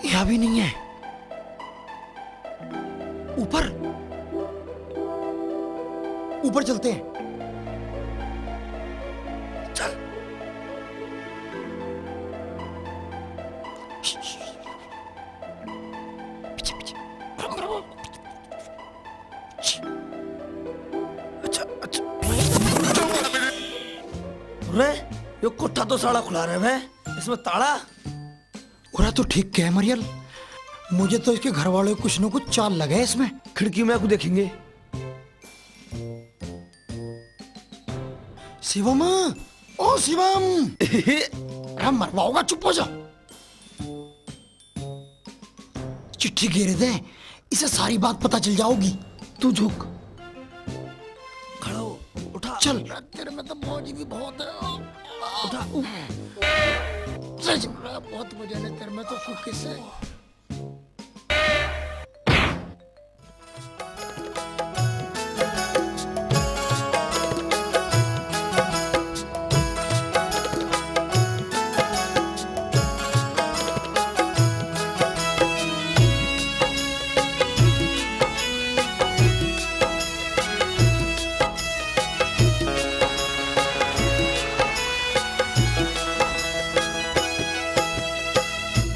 यहाँ भी नहीं है। ऊपर, ऊपर चलते हैं। चल। पीछे, पीछे। अच्छा, अच्छा। अरे, यो कोठा तो साला खुला रहे है, इसमें ताला। उरा तो ठीक कह मरियल, मुझे तो इसके घर वालों की कुछ न कुछ चाल लगे इसमें। खिड़की में को देखेंगे। शिवम, ओ शिवम। अरे मरवाओगा, चुप हो जा। चिट्ठी गिर दे, इसे सारी बात पता चल जाओगी। तू झुक। खड़ा हो, उठा। चल। तेरे में तो मौज भी बहुत है। उठा। सच में बहुत मजा ले तेरे में तो, सुख से।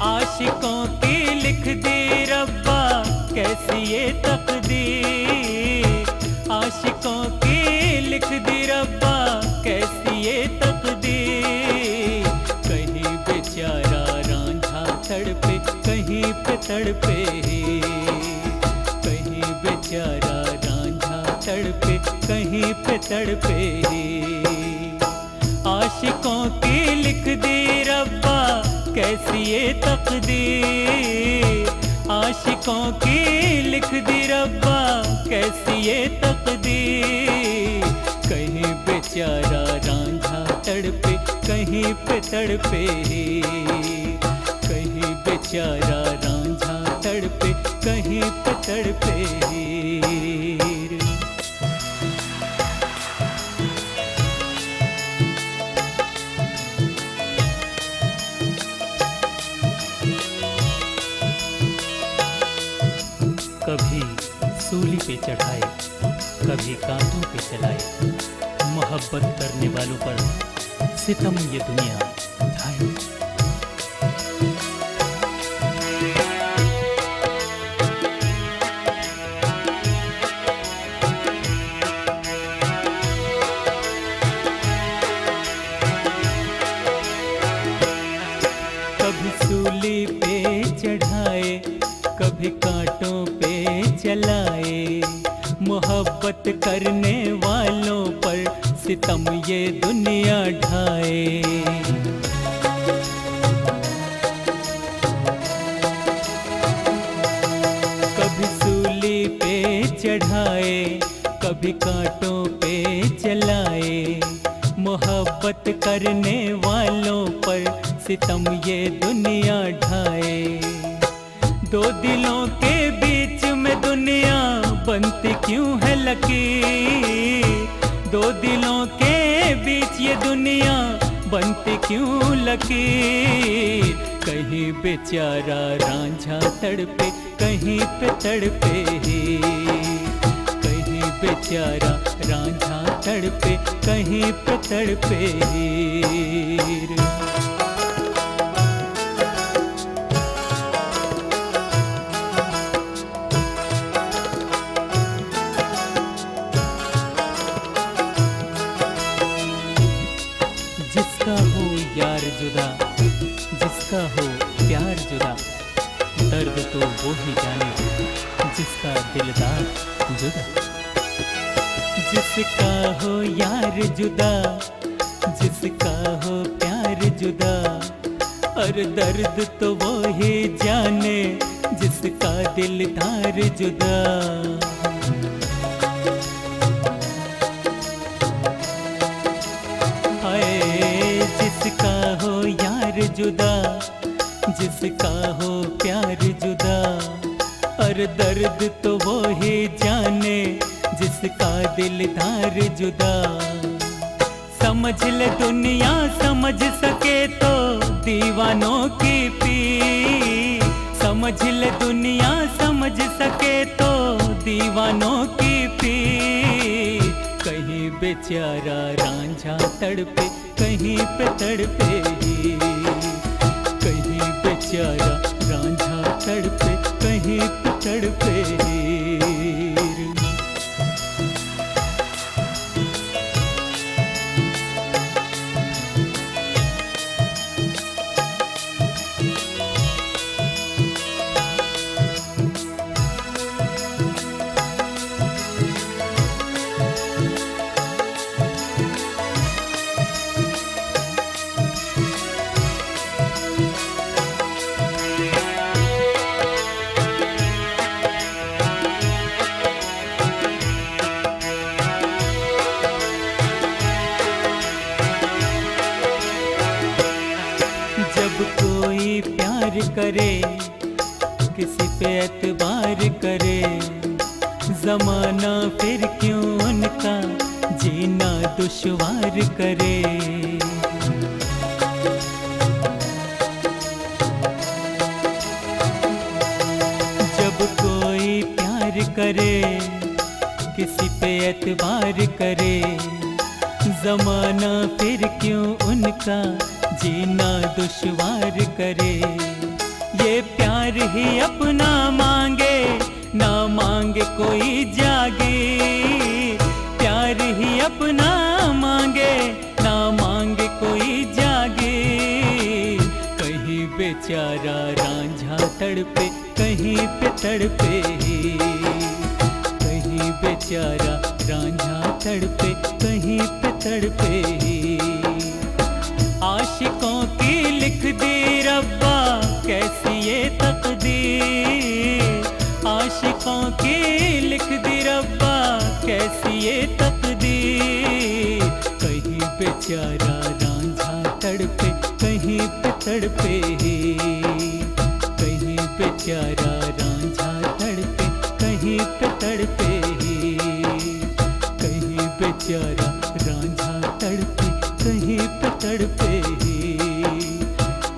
आशिकों की लिख दी रब्बा कैसी ये तकदीर, आशिकों की लिख दी रब्बा कैसी ये तकदीर। कहीं बेचारा रांझा तड़पे, कहीं पे तड़पे, कहीं बेचारा रांझा तड़पे, कहीं पे तड़पे। आशिकों की लिख दी रब्बा कैसी ये तकदीर, आशिकों की लिख दी रब्बा कैसी ये तकदीर। कहीं बेचारा रांझा तड़पे, कहीं पे तड़पे। बेचारा रांझा तड़पे, कहीं पे तड़पे हीर। कभी सूली पे चढ़ाए, कभी कांटों पे चलाए, मोहब्बत करने वालों पर सितम ये दुनिया ढाए। कभी सूली पे चढ़ाए, कभी कांटों पे चलाए, मोहब्बत करने वालों पर सितम ये दुनिया ढाए। कभी सूली पे चढ़ाए, कभी कांटों पे चलाए, मोहब्बत करने वालों पर सितम ये दुनिया ढाए। दो दिलों के बीच में दुनिया बनती क्यों है लकीर? दो दिलों के बीच ये दुनिया बनती क्यों लकीर? कहीं बेचारा रांझा तड़पे, कहीं पे तड़पे हीर। कहीं बेचारा रांझा तड़पे, कहीं पे तड़पे हीर। जिसका हो यार जुदा, जिसका हो प्यार जुदा, दर्द तो वो ही जाने, जिसका दिलदार जुदा। जिसका हो यार जुदा, जिसका हो प्यार जुदा, और दर्द तो वो ही जाने, जिसका दिलदार जुदा। हाय, जिसका हो यार जुदा, जिसका हो प्यार जुदा, और दर्द तो वो ही जाने, जिसका दिलदार जुदा। समझ ले दुनिया समझ सके तो दीवानों की पीर, समझ ले दुनिया समझ सके तो दीवानों की पीर। कहीं बेचारा रांझा तड़पे, कहीं पे तड़पे हीर, कहीं बेचारा रांझा तड़पे, कहीं पे तड़पे हीर। जब कोई प्यार करे, किसी पे एतबार करे, जमाना फिर क्यों उनका जीना दुश्वार करे। जब कोई प्यार करे, किसी पे एतबार करे, जमाना फिर क्यों उनका जीना दुश्वार करे। ये प्यार ही अपना मांगे, ना मांगे कोई जागीर। प्यार ही अपना मांगे, ना मांगे कोई जागीर। कहीं बेचारा रांझा तड़पे, कहीं पे तड़पे हीर, कहीं बेचारा रांझा तड़पे, कहीं पे तड़पे हीर। आशिकों की लिख दी रब्बा कैसी ये तकदीर, आशिकों की लिख दी रब्बा कैसी ये तकदीर। कहीं बेचारा रांझा तड़पे, कहीं पे तड़पे हीर, बेचारा रांझा तड़पे, कहीं पे तड़पे ही, कहीं बेचारा रांझा तड़पे, कहीं पे तड़पे ही,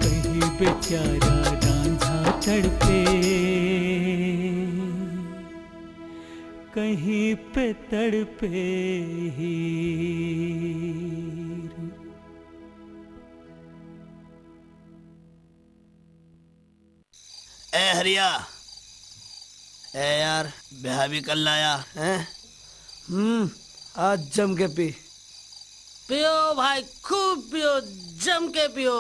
कहीं बेचारा रांझा तड़पे, कहीं पे तड़पे ही। ए हरिया, ए यार, ब्याह भी कर लाया, हैं? हम्म, आज जम के पी। पियो भाई, खूब पियो, जम के पियो।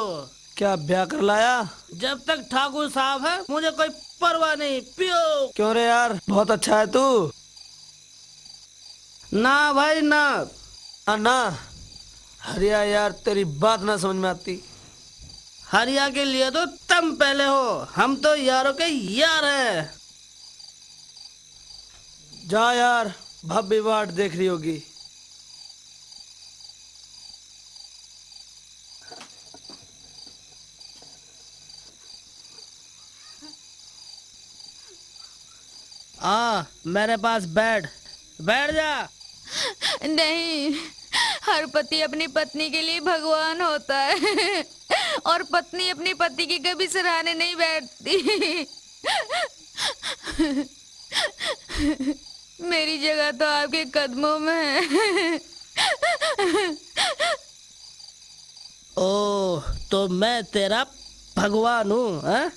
क्या ब्याह कर लाया? जब तक ठाकुर साहब है, मुझे कोई परवाह नहीं, पियो। क्यों रे यार, बहुत अच्छा है तू। ना भाई ना। ना, ना। हरिया यार, तेरी बात ना समझ में आती। हरिया के लिए तो तुम पहले हो, हम तो यारों के यार हैं। जा यार, भाभी वाट देख रही होगी। आ, मेरे पास बैठ, बैठ जा। नहीं, हर पति अपनी पत्नी के लिए भगवान होता है और पत्नी अपने पति की कभी सराहने नहीं बैठती। मेरी जगह तो आपके कदमों में है। ओह, तो मैं तेरा भगवान हूँ, हैं?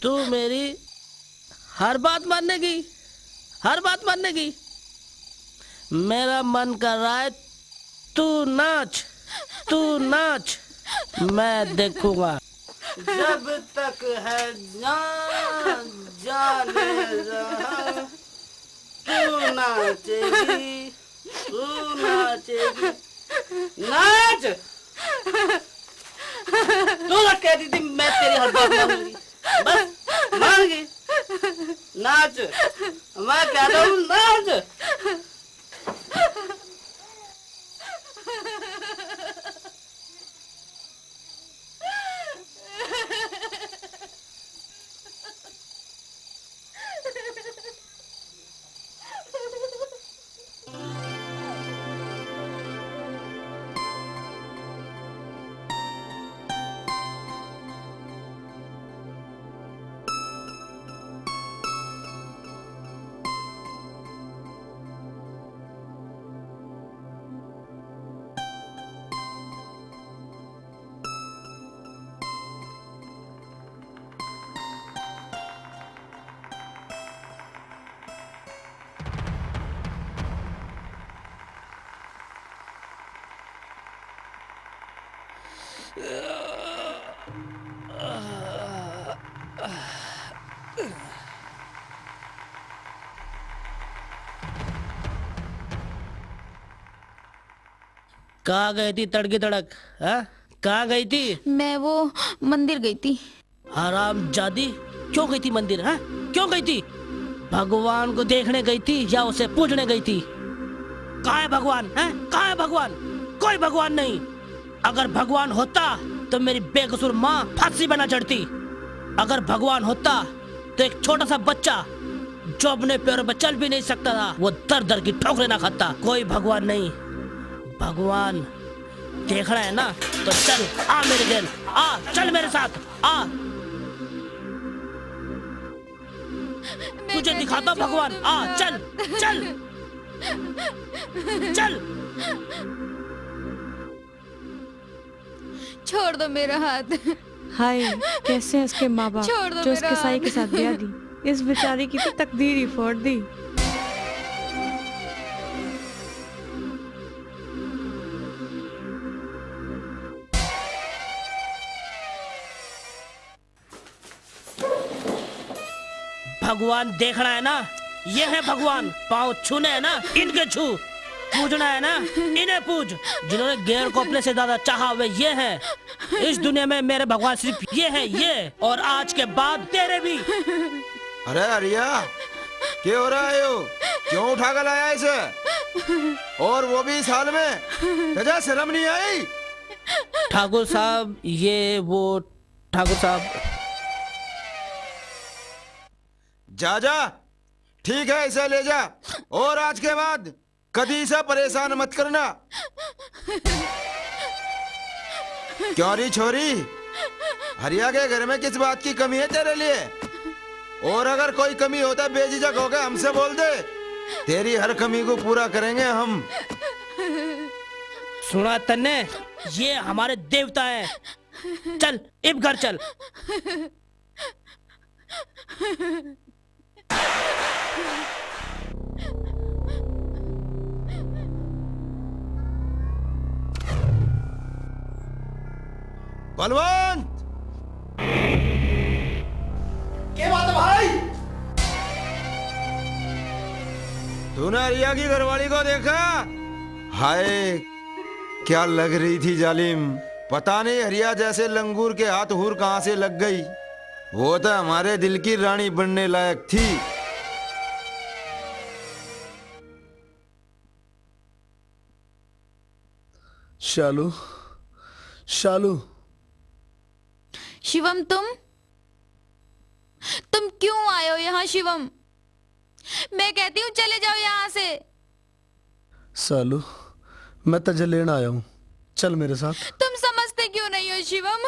तू मेरी हर बात मानेगी, हर बात मानेगी। मेरा मन कर रहा है तू नाच, तू नाच, मैं देखूंगा। जब तक है जान, जान रहा, तू नाचेगी, तू नाचेगी, नाच। तू तो कहती थी मैं तेरी हर बात मानूंगी, बस मान गई। नाच, मैं कहता हूँ नाच। कहाँ गई थी तड़की तड़क, हाँ? कहाँ गई थी? मैं वो मंदिर गई थी। हरामजादी, क्यों गई थी मंदिर, हैं? क्यों गई थी? भगवान को देखने गई थी या उसे पूजने गई थी? कहाँ है भगवान, हैं? कहाँ है भगवान? कोई भगवान नहीं। अगर भगवान होता तो मेरी बेकसूर माँ फांसी पे ना चढ़ती। अगर भगवान होता तो एक छोटा सा बच्चा जो अपने पैरों पर चल भी नहीं सकता था, वो दर दर की ठोकरें ना खाता। कोई भगवान नहीं। भगवान देखना है ना तो चल, आ मेरे गेल, आ, चल मेरे साथ, आ। तुझे दिखाता भगवान, आ, चल, चल, चल। छोड़ दो मेरा हाथ। हाय, कैसे हैं इसके माँ बाप, छोड़ दो जो इसके मेरा साई के हाथ। साथ ब्याह दी। इस बेचारी की तो तकदीर ही फोड़ दी। भगवान देखना है ना, ये है भगवान। पाँव छूने हैं ना, इनके छू। पूजना है ना, इन्हें पूज। जिन्होंने गैर को अपने से ज्यादा चाहा, वे ये हैं। इस दुनिया में मेरे भगवान सिर्फ ये हैं, ये। और आज के बाद तेरे भी। अरे हरिया, क्या हो रहा है यो? क्यों उठा कर लाया इसे? और वो भी इस हाल में? तुझे शर्म नहीं आई? ठाकुर साहब, ये वो ठाकुर साहब। जा, जा, ठीक है, इसे ले जा, और आज के बाद कदी इसे परेशान मत करना। क्यों री छोरी, हरिया के घर में किस बात की कमी है तेरे लिए? और अगर कोई कमी हो तो बेझिझक होकर हमसे बोल दे, तेरी हर कमी को पूरा करेंगे हम। सुना तन्ने, ये हमारे देवता हैं। चल, इब घर चल। बलवंत! क्या बात है भाई? तूने हरिया की घरवाली को देखा? हाय, क्या लग रही थी जालिम। पता नहीं हरिया जैसे लंगूर के हाथ हूर कहाँ से लग गई। वो तो हमारे दिल की रानी बनने लायक थी। शालू, शालू। शिवम, तुम, तुम क्यों आए हो यहाँ शिवम? मैं कहती हूँ चले जाओ यहाँ से। शालू, मैं तुझे लेने आया हूँ, चल मेरे साथ। तुम समझते क्यों नहीं हो शिवम?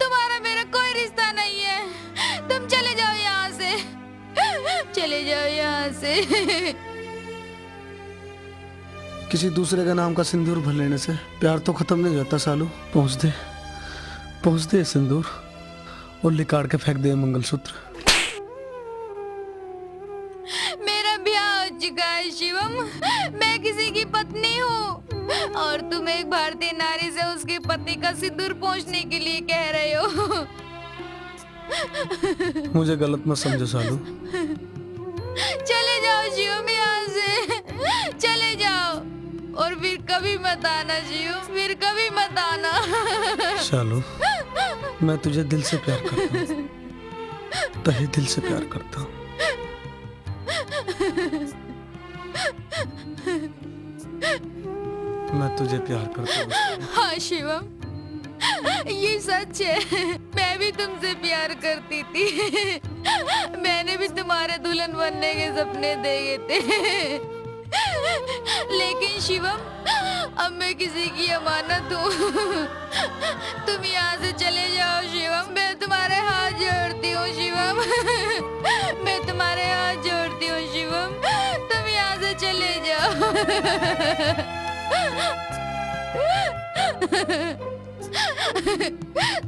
तुम्हारा मेरा कोई रिश्ता नहीं है। तुम चले जाओ यहाँ से, चले जाओ यहाँ से। किसी दूसरे का नाम का सिंदूर भर लेने से प्यार तो खत्म नहीं होता शालू। पहुँच दे, पहुँच दे सिंदूर और लिकाड़ के फेंक दे मंगलसूत्र। मेरा ब्याह हो चुका है शिवम, मैं किसी की पत्नी हूँ और तुम एक भारतीय नारी से उसके पति का सिंदूर पोंछने के लिए कह रहे हो। मुझे गलत मत समझो शालू। चले जाओ शिवम यहाँ से, चले जाओ और फिर कभी मत आना शिवम, फिर कभी मत आना। शालू, मैं तुझे दिल से प्यार करता हूँ, तहे दिल से प्यार करता हूँ। मैं तुझे प्यार करता हूँ। हाँ शिवम, ये सच है, मैं भी तुमसे प्यार करती थी। मैंने भी तुम्हारे दुल्हन बनने के सपने देखे थे। लेकिन शिवम, अब मैं किसी की अमानत हूँ। तुम यहाँ से चले जाओ शिवम, मैं तुम्हारे हाथ जोड़ती हूँ शिवम। मैं तुम्हारे हाथ जोड़ती हूँ शिवम, तुम यहाँ से चले जाओ।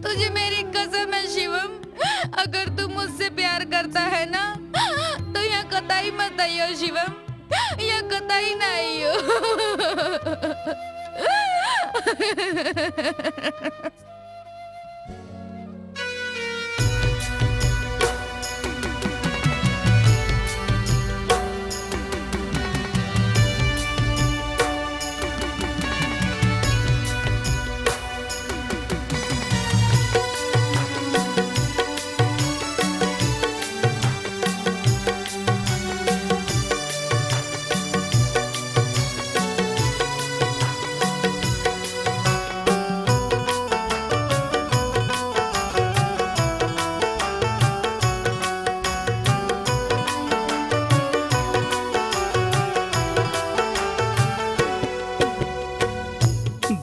तुझे मेरी कसम है शिवम, अगर तू मुझसे प्यार करता है ना, तो यहाँ कतई मत आइयो शिवम, यहाँ कतई ना आइयो।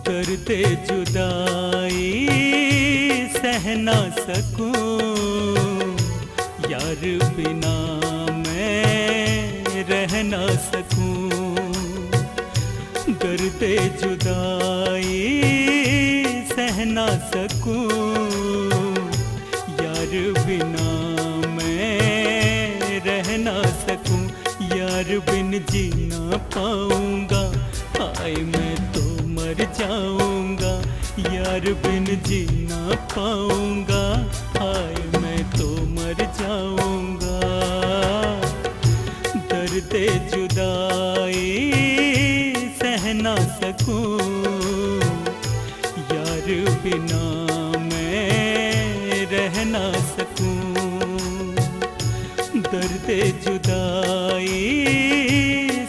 दर्द जुदाई सह ना सकूं, यार बिना मैं रह ना सकूं। दर्द जुदाई सह ना सकूं, यार बिना मैं रह ना सकूं। यार बिन जी ना पाऊंगा, हाय मैं तो मर जाऊंगा। यार बिन जी ना पाऊंगा, हाय मैं तो मर जाऊंगा। दर्द जुदाई सह ना सकूं, यार बिना मैं रह ना सकूं। दर्द जुदाई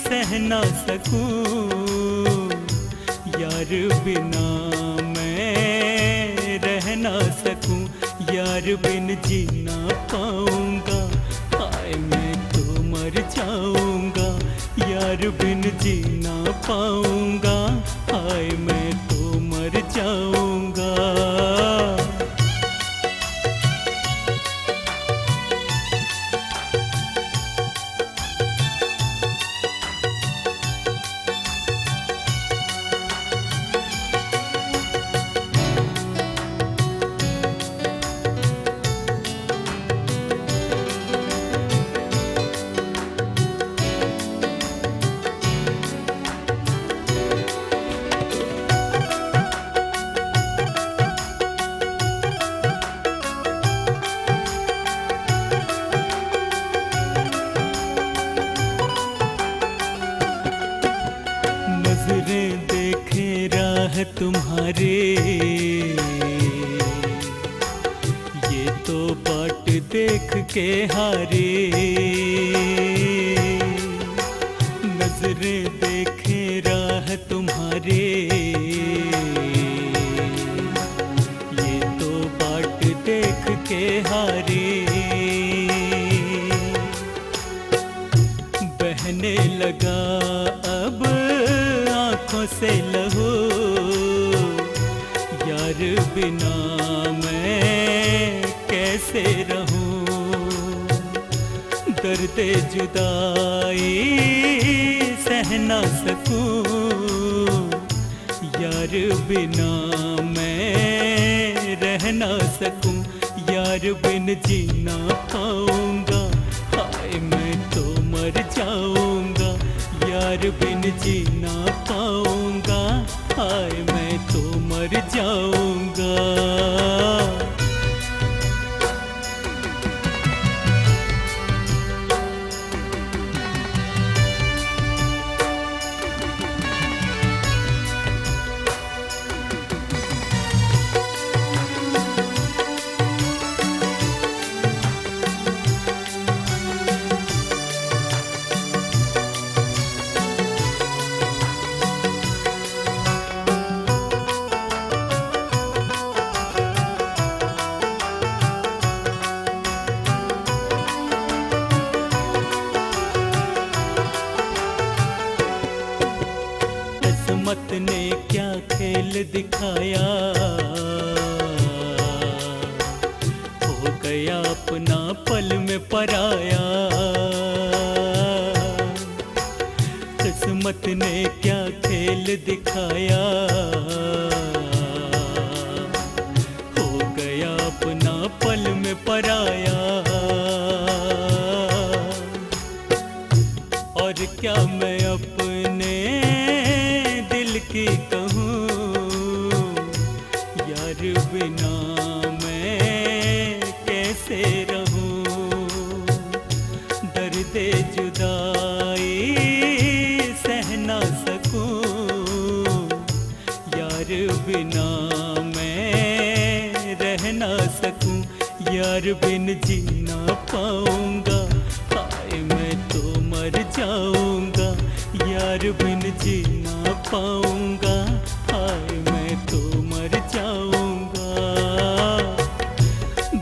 सह ना सकूं, यार बिना मैं रह ना सकूं। या यार बिन जी ना पाऊंगा, हाय मैं तो मर जाऊंगा। यार बिन जी ना पाऊंगा, हाय मैं तो मर जाऊंगा। नजरें देखे राह तुम्हारे, ये तो बाट देख के हारे। नजरें देखे राह तुम्हारे, ये तो बाट देख के हारे। बहने लगा अब आंखों से लहू, यार बिना मैं कैसे रहूं। दर्द जुदाई सह ना सकूं, यार बिना मैं रह ना सकूं। यार बिन जी ना पाऊंगा, हाय मैं तो मर जाऊंगा। यार बिन जी ना पाऊंगा, हाय मैं तो मर जाऊंगा। किस्मत ने क्या खेल दिखाया, हो गया अपना पल में पराया। किस्मत ने क्या खेल दिखाया, हो गया अपना पल में पराया। और क्या मैं अपने दिल की कहूँ, यार बिना मैं कैसे रहूँ। दर्द जुदाई सह ना सकूँ, यार बिना मैं रह ना सकूं। यार बिन जी ना पाऊंगा, हाय मैं तो मर जाऊंगा। यार बिन जी ना पाऊंगा, हाय मैं तो मर जाऊंगा।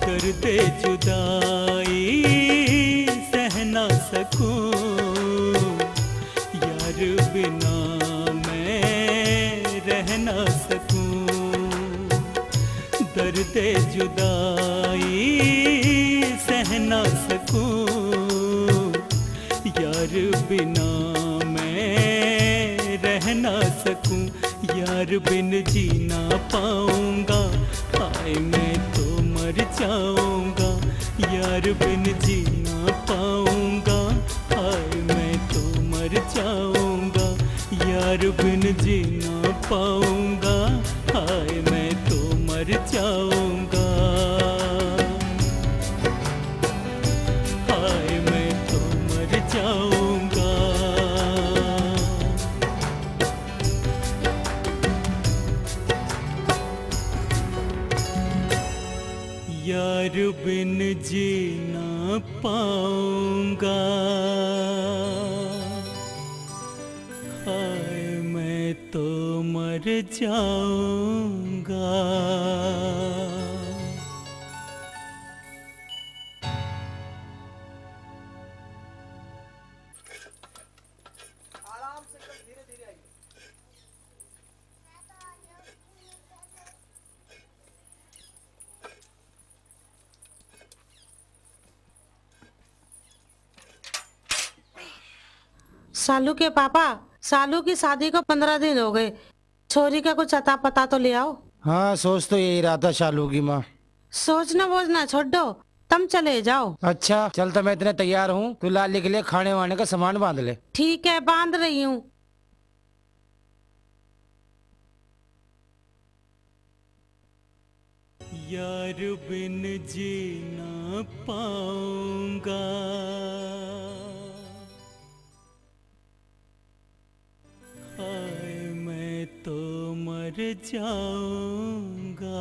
दर्द जुदाई सह ना सकूं, यार बिना मैं रह ना सकूं। दर्द जुदाई सह ना सकूं, यार बिना मैं रह ना सकूं। यार बिन जी ना पाऊंगा, हाय मैं तो मर जाऊंगा। यार बिन जी ना पाऊंगा, हाय मैं तो मर जाऊंगा। यार बिन जी ना पाऊंगा, हाय मैं तो मर जाऊंगा। हाय मैं तो मर जाऊंगा। यार बिन जी ना पाऊंगा, हाय मैं तो मर जाऊंगा। शालू के पापा, शालू की शादी को पन्द्रह दिन हो गए, छोरी का कुछ अता पता तो ले आओ। हाँ, सोच तो यही रहा था शालू की माँ। सोचना वोचना छोड़ो, तुम चले जाओ। अच्छा, चल तो मैं इतने तैयार हूँ, तू लाली के लिए खाने वाने का सामान बांध ले। ठीक है, बांध रही हूँ। यार बिन जी ना पाऊंगा, हाय मैं तो मर जाऊंगा।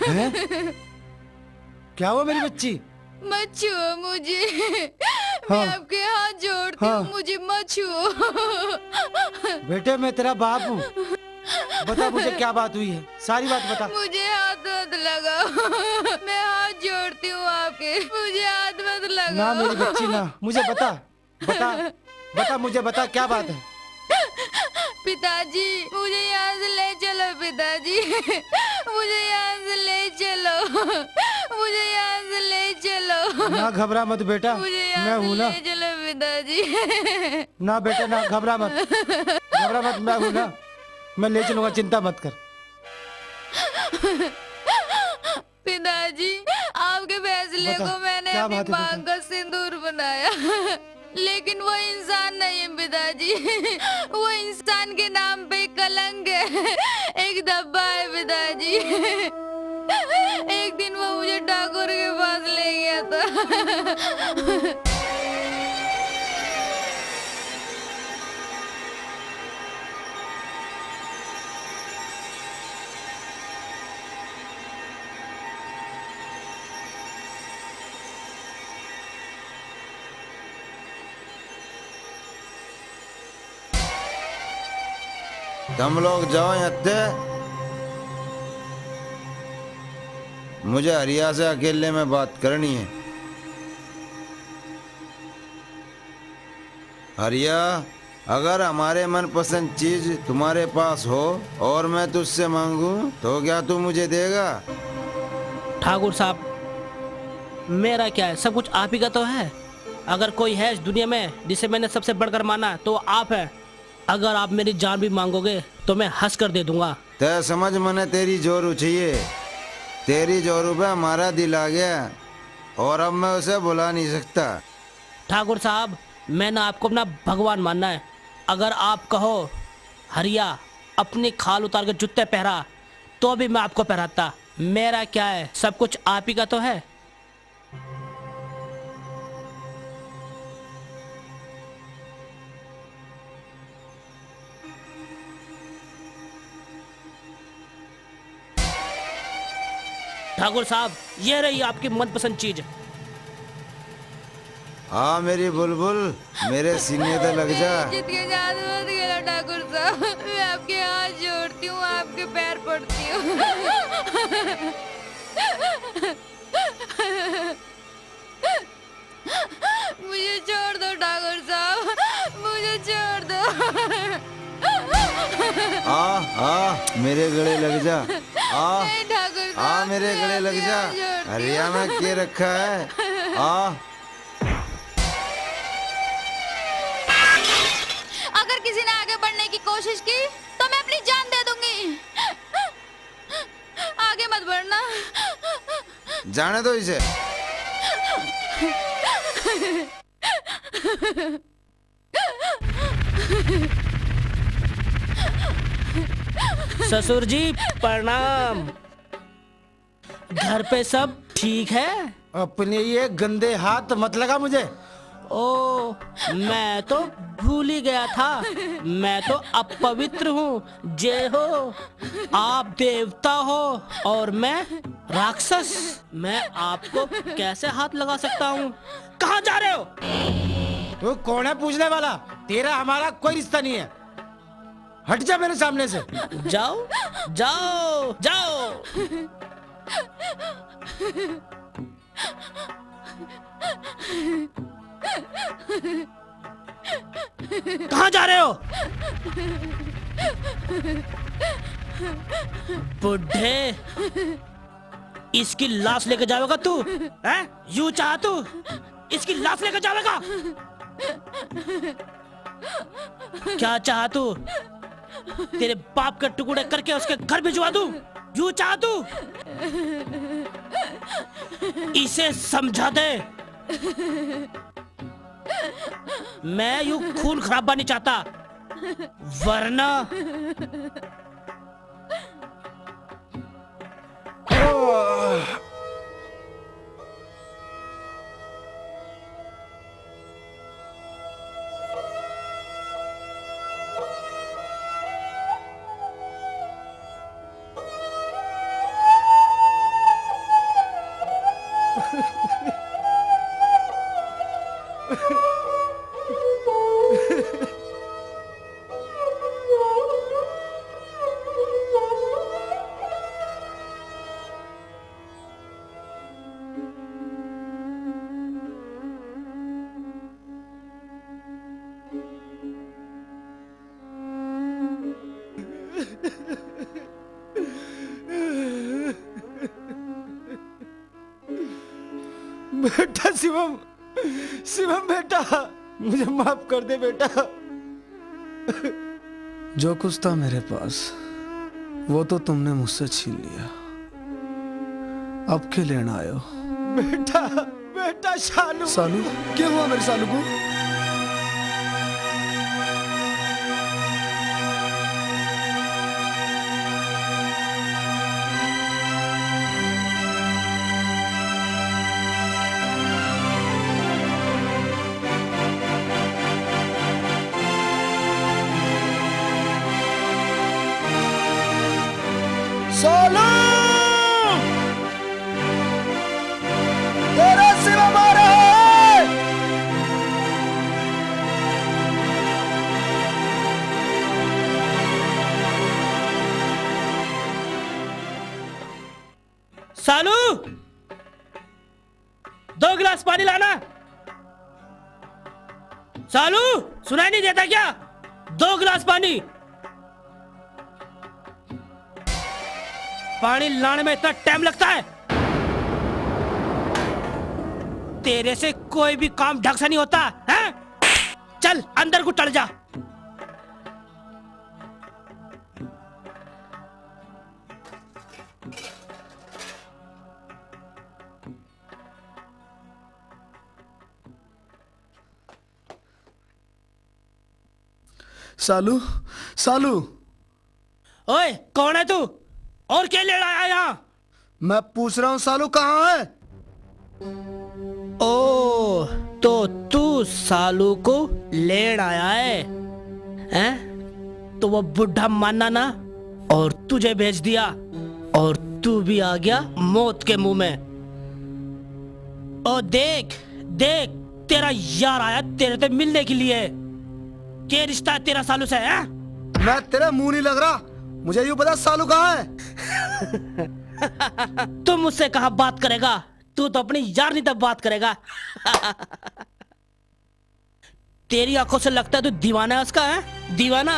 हैं? क्या हुआ मेरी बच्ची? मत छुओ मुझे। मैं हाँ। आपके हाथ जोड़ती हाँ। हूँ, मुझे मत छुओ। बेटे, मैं तेरा बाप हूँ। बता मुझे क्या बात हुई है, सारी बात बता। मुझे हाथ मत लगाओ। मैं हाथ जोड़ती हूँ आपके, मुझे हाथ मत लगाओ। ना मेरी बच्ची ना, मुझे बता, बता, बता मुझे, बता क्या बात है। पिताजी, मुझे यहाँ से ले चलो पिताजी, मुझे यहाँ से ले चलो, मुझे यहाँ से ले चलो। ना घबरा मत बेटा, मुझे यहाँ मैं से हूँ ना। ले चलो पिताजी। ना बेटा ना, घबरा मत, घबरा मत, मैं हूँ ना, मैं ले चलूंगा, चिंता मत कर। पिताजी, आपके फैसले बता, को मैंने क्या अपनी बात है मांग बेटा? का सिंदूर बनाया, लेकिन वो इंसान नहीं है पिताजी। वो इंसान के नाम पे एक कलंक है, एक धब्बा है पिताजी। एक दिन वो मुझे ठाकुर के पास ले गया था। तुम लोग जाओ यहाँ से। मुझे हरिया से अकेले में बात करनी है। हरिया, अगर हमारे मनपसंद चीज तुम्हारे पास हो और मैं तुझसे मांगूं, तो क्या तू मुझे देगा? ठाकुर साहब, मेरा क्या है, सब कुछ आप ही का तो है। अगर कोई है इस दुनिया में जिसे मैंने सबसे बढ़कर माना है, तो वो आप हैं। अगर आप मेरी जान भी मांगोगे, तो मैं हंस कर दे दूंगा। तै समझ मने तेरी जोरू चाहिए, तेरी जोरू पे हमारा दिल आ गया और अब मैं उसे भुला नहीं सकता। ठाकुर साहब, मैंने आपको अपना भगवान माना है। अगर आप कहो, "हरिया, अपनी खाल उतार के जूते पहरा," तो भी मैं आपको पहराता। मेरा क्या है, सब कुछ आप ही का तो है। ठाकुर साहब, ये रही आपकी मनपसंद चीज। आ मेरी बुलबुल, मेरे सीने पे लग जा। इज्जत के साथ मत खेलो ठाकुर साहब, मैं आपके हाथ जोड़ती हूँ, आपके पैर पड़ती हूँ। मुझे छोड़ दो ठाकुर साहब, मुझे छोड़ दो। आ, आ, मेरे गले लग जा। आ, नहीं ठाकुर साहब, आ, मेरे गले लग जा। अरे, यहाँ के रखा है? आ। अगर किसी ने आगे बढ़ने की कोशिश की, तो मैं अपनी जान दे दूंगी। आगे मत बढ़ना। जाने दो इसे। ससुर जी, प्रणाम। घर पे सब ठीक है? अपने ये गंदे हाथ मत लगा मुझे। ओ, मैं तो भूल ही गया था, मैं तो अपवित्र हूँ। जय हो। आप देवता हो और मैं राक्षस, मैं आपको कैसे हाथ लगा सकता हूँ? कहाँ जा रहे हो? तू कौन है पूछने वाला? तेरा हमारा कोई रिश्ता नहीं है। हट जा मेरे सामने से। जाओ, जाओ, जाओ। कहाँ जा रहे हो? बुढ़े, इसकी लाश लेके जावेगा तू? हैं? यूं चाह तू इसकी लाश लेके जावेगा? क्या चाह तू? तेरे बाप के टुकड़े करके उसके घर भिजवा दूं? यूं चाह तू? इसे समझा दे। मैं यूं खून खराबा नहीं चाहता, वरना बेटा शिवम, शिवम बेटा, मुझे माफ कर दे बेटा। जो कुछ था मेरे पास, वो तो तुमने मुझसे छीन लिया। अब के लेना आयो? बेटा, बेटा सालू। सालू? क्या हुआ मेरे सालू को? सालू! तेरा सिर हमारा है। सालू, दो गिलास पानी लाना। सालू, सुनाई नहीं देता क्या? दो गिलास पानी। पानी लाने में इतना टाइम लगता है? तेरे से कोई भी काम ढंग से नहीं होता, हैं? चल, अंदर को टल जा। सालू, सालू। ओए, कौन है तू? और क्या लेण आया यहाँ? मैं पूछ रहा हूँ, सालू कहाँ है? ओ, तो तू सालू को लेण आया है, हैं? तो वो बूढ़ा माना ना, और तुझे भेज दिया, और तू भी आ गया मौत के मुंह में। ओ देख, देख, तेरा यार आया तेरे से मिलने के लिए। के रिश्ता है तेरा सालू से, हैं? मैं तेरा मुंह नहीं लग रहा, मुझे यूं बता सालू कहाँ है? तू मुझसे कहाँ बात करेगा, तू तो अपनी यारनी तक बात करेगा। तेरी आंखों से लगता है तू दीवाना है उसका, है दीवाना।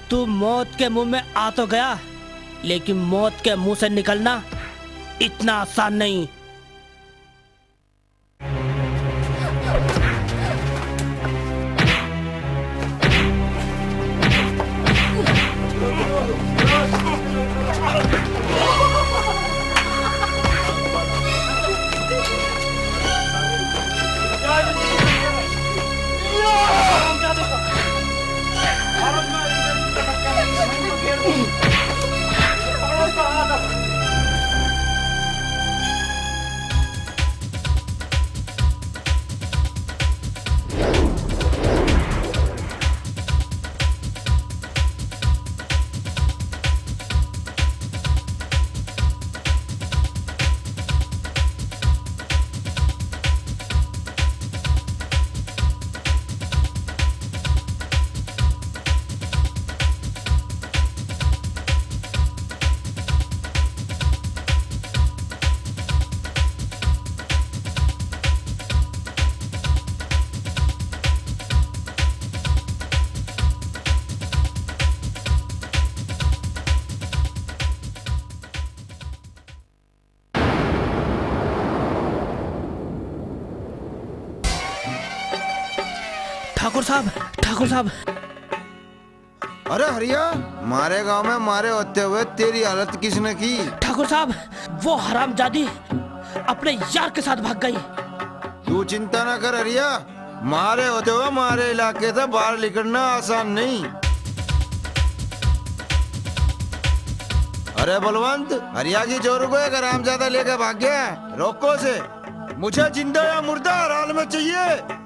तू मौत के मुंह में आ तो गया, लेकिन मौत के मुंह से निकलना इतना आसान नहीं। साहब, ठाकुर साहब। अरे हरिया, मारे गांव में मारे होते हुए तेरी हालत किसने की? ठाकुर साहब, वो हरामजादी अपने यार के साथ भाग गई। तू चिंता ना कर हरिया, मारे होते हुए मारे इलाके से बाहर निकलना आसान नहीं। अरे बलवंत, हरिया की चोर को एक हरामजादा लेके भाग गया है, रोको उसे। मुझे जिंदा या मुर्दा हर हाल में चाहिए।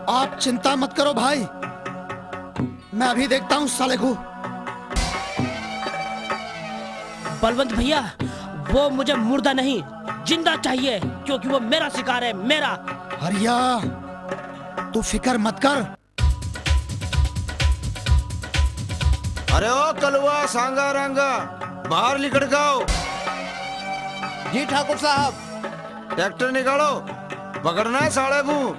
आप चिंता मत करो भाई, मैं अभी देखता हूँ साले को। बलवंत भैया, वो मुझे मुर्दा नहीं, जिंदा चाहिए, क्योंकि वो मेरा शिकार है, मेरा। हरिया, तू फिक्र मत कर। अरे ओ कलुआ सांगा रांगा, बाहर निकल के आओ। जी ठाकुर साहब। ट्रैक्टर निकालो, पकड़ना है साले को।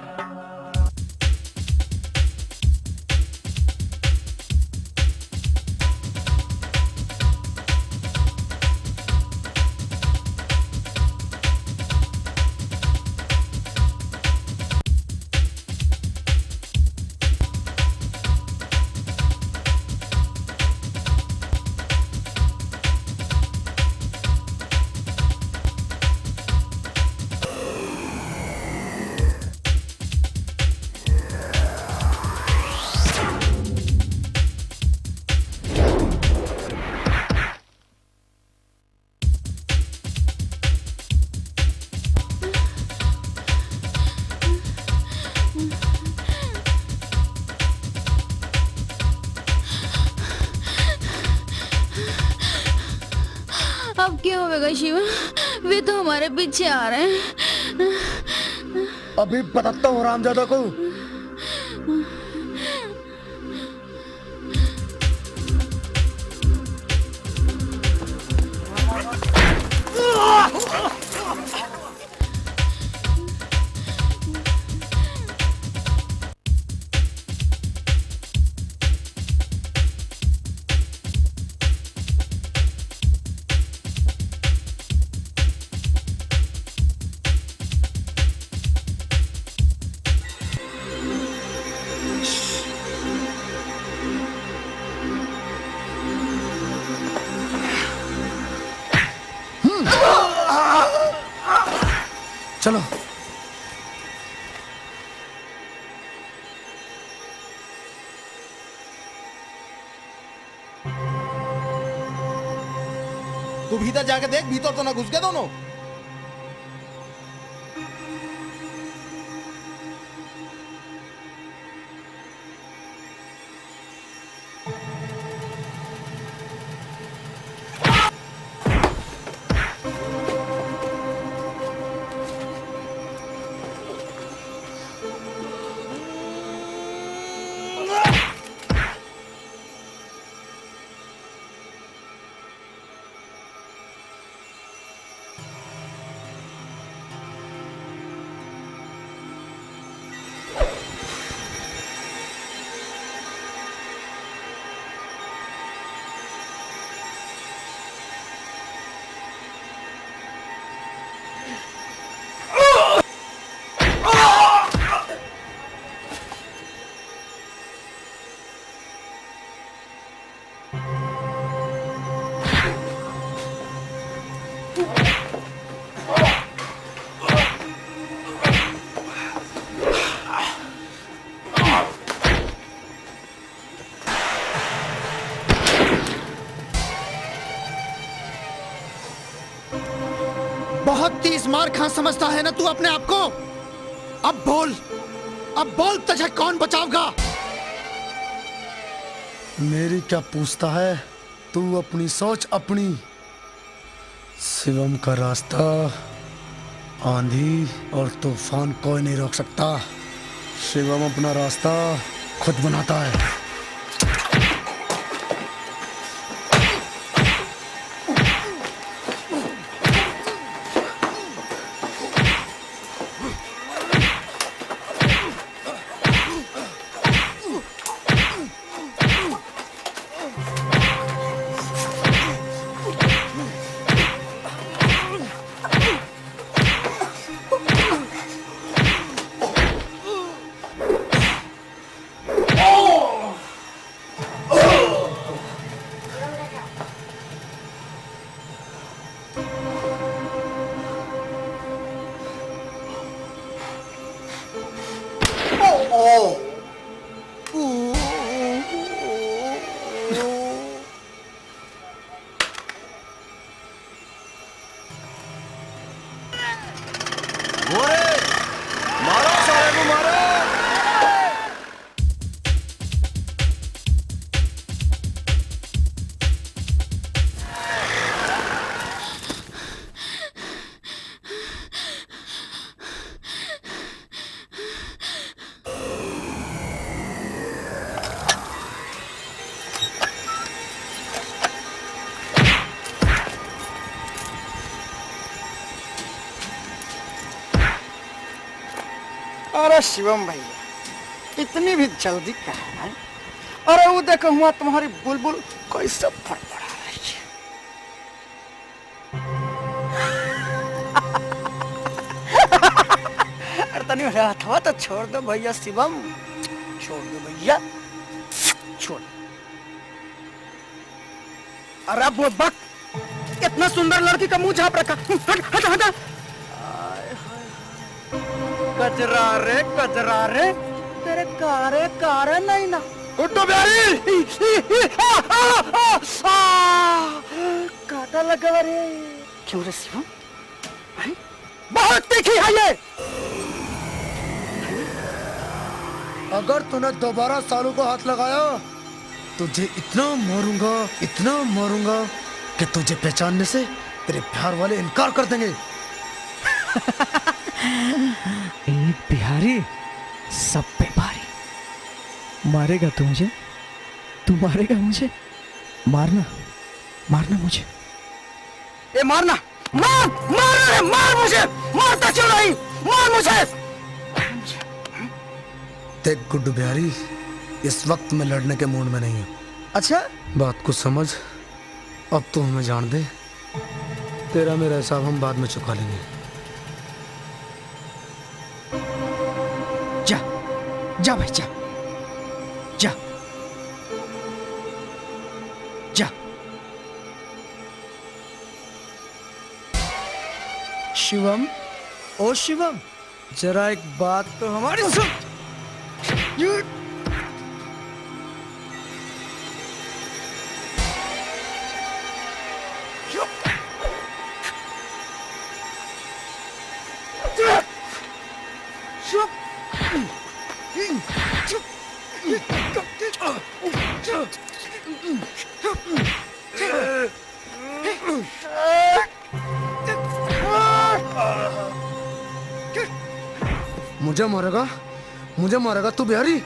अब क्या होगा शिवा? वे तो हमारे पीछे आ रहे हैं। अभी बताता हूँ हरामजादा को। चलो। तू भीतर जाके देख, भीतर तो ना घुस गए दोनों। बहुत तीस मार खा समझता है ना तू अपने आप को। अब बोल, अब बोल, तुझे कौन बचाओगा? मेरी क्या पूछता है तू? अपनी सोच अपनी। शिवम का रास्ता आंधी और तूफान कोई नहीं रोक सकता। शिवम अपना रास्ता खुद बनाता है। गोरे, मारो साले को, मारो। अरे शिवम भैया, इतनी भी जल्दी कहाँ है? अरे वो देखो, वहाँ तुम्हारी बुलबुल कैसे फड़फड़ा रही है। अरे तनी हथवा तो छोड़ दो भैया शिवम, छोड़ दो भैया, छोड़। अरे बुड़बक, इतना सुंदर लड़की का मुंह झाप रखा। हट, हट, हट। कजरा रे, कजरा रे, तेरे कारे, कारे नहीं ना। गुड्डू बिहारी! ई, ई, ई, आ, आ, आ, आ! काटा लगा रे। क्यों रे शिवम? हैं? बहुत तीखी है ये। अगर तूने दोबारा सालू को हाथ लगाया, तुझे इतना मारूंगा, इतना मारूंगा कि तुझे पहचानने से तेरे प्यार वाले इनकार कर देंगे। एक बिहारी, सब पे भारी। मारेगा तू मुझे, तू मारेगा मुझे, मारना, मारना मुझे। ए, मारना, मार, मार रे, मार मुझे, मारता क्यों नहीं, मार मुझे। देख गुड्डू बिहारी, इस वक्त मैं लड़ने के मूड में नहीं हूँ। अच्छा? बात को समझ, अब तू हमें जान दे, तेरा मेरा हिसाब हम बाद में चुका लेंगे। जा, जा भाई, जा, जा, जा। शिवम, ओ शिवम, जरा एक बात तो हमारी सुन। मुझे मारेगा, मुझे मारेगा तू बिहारी।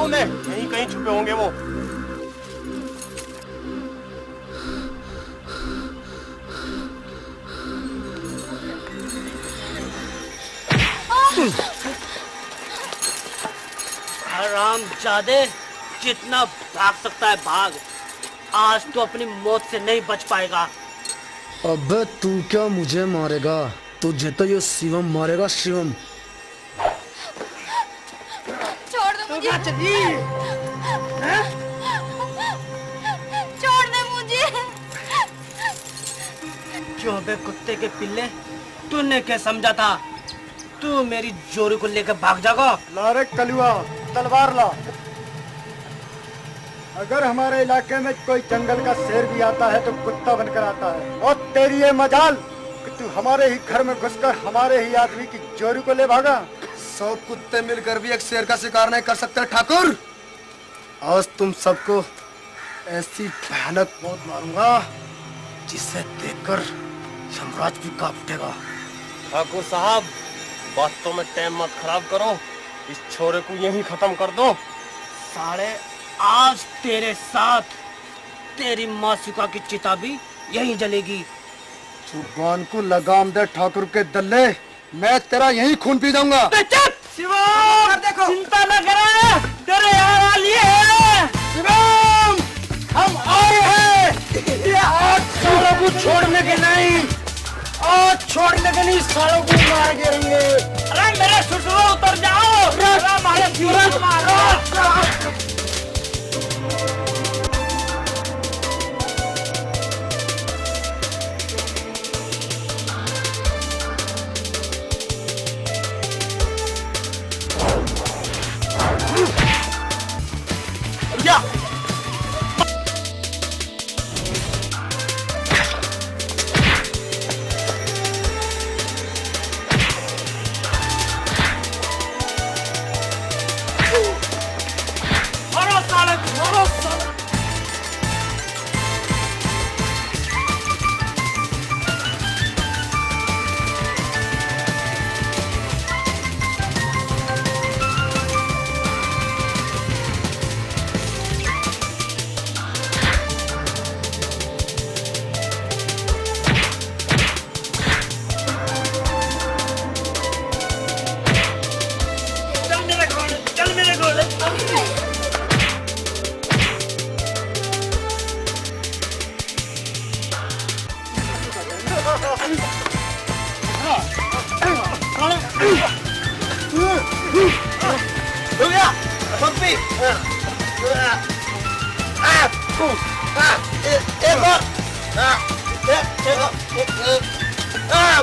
में यहीं कहीं छुपे होंगे वो। हरामजादे, जितना भाग सकता है भाग, आज तो अपनी मौत से नहीं बच पाएगा। अबे तू क्या मुझे मारेगा? तुझे तो यो शिवम मारेगा, शिवम। छोड़ दो तू मुझे। क्या चली? हैं? छोड़ दे मुझे। क्यों बे कुत्ते के पिल्ले, तूने क्या समझा था? तू मेरी जोरू को लेकर भाग जाएगा? ला रे कलुआ, तलवार ला। अगर हमारे इलाके में कोई जंगल का शेर भी आता है तो कुत्ता बनकर आता है। और तेरी ये मजाल कि तू हमारे ही घर में घुसकर हमारे ही आदमी की जोरू को ले भागा। सौ कुत्ते मिलकर भी एक शेर का शिकार नहीं कर सकते ठाकुर। आज तुम सबको ऐसी भयानक मौत मारूंगा जिसे देखकर यमराज भी कांप उठेगा। ठाकुर साहब, बातों में टाइम मत खराब करो, इस छोरे को यहीं खत्म कर दो। साले, आज तेरे साथ तेरी मासूका की चिता भी यहीं जलेगी। जुबान को लगाम दे ठाकुर के दल्ले, मैं तेरा यहीं खून पी जाऊंगा। बे चुप! शिवम! देखो। चिंता न करे, तेरे यहाँ आ लिए हैं। शिवम! हम आए हैं। ये आज सालों को छोड़ने के नहीं, आज छोड़ने के नहीं, सालों को मार गिरेंगे। अरे मेरे ससुरो उतर जाओ। अरे हमारे शिवम मारो। मारो साले, मारो साले। चल मेरे घोड़े, चल मेरे घोड़े। हो गया, पप्पी। आ, आ, ए, एक और। आ, ए, एक और। आ, आ,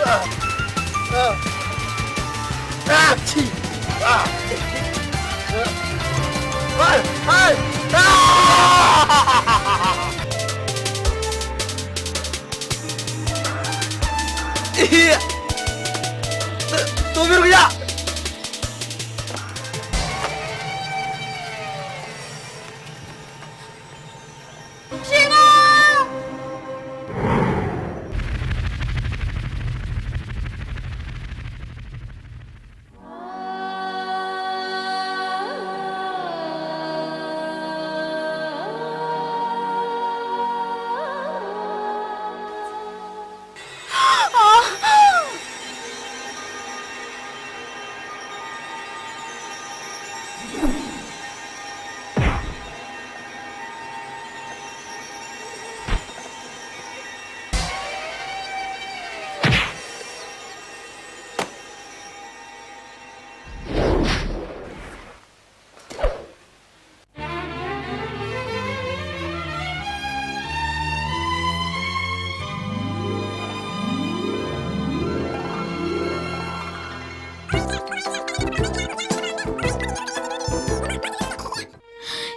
आ, आ, आ, छी, आ, आ, आ, आ। तू, तू भी रुक जा। शिवा!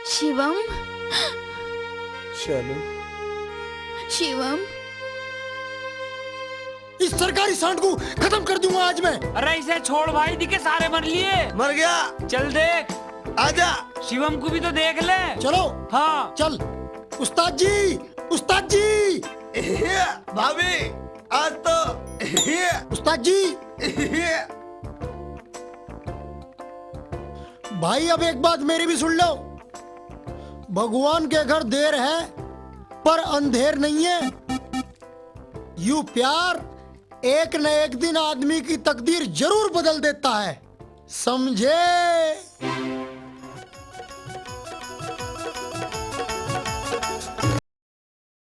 शिवम। चलो। शिवम। इस सरकारी सांड को खत्म कर दूंगा आज मैं। अरे इसे छोड़ भाई, दिखे सारे मर लिए। मर गया। चल देख। आजा। शिवम को भी तो देख ले। चलो। हाँ। चल। उस्ताद जी, उस्ताद जी। भाभी, आज तो। उस्ताद जी। भाई, अब एक बात मेरी भी सुन लो। भगवान के घर देर है, पर अंधेर नहीं है। यू प्यार एक न एक दिन आदमी की तकदीर जरूर बदल देता है, समझे?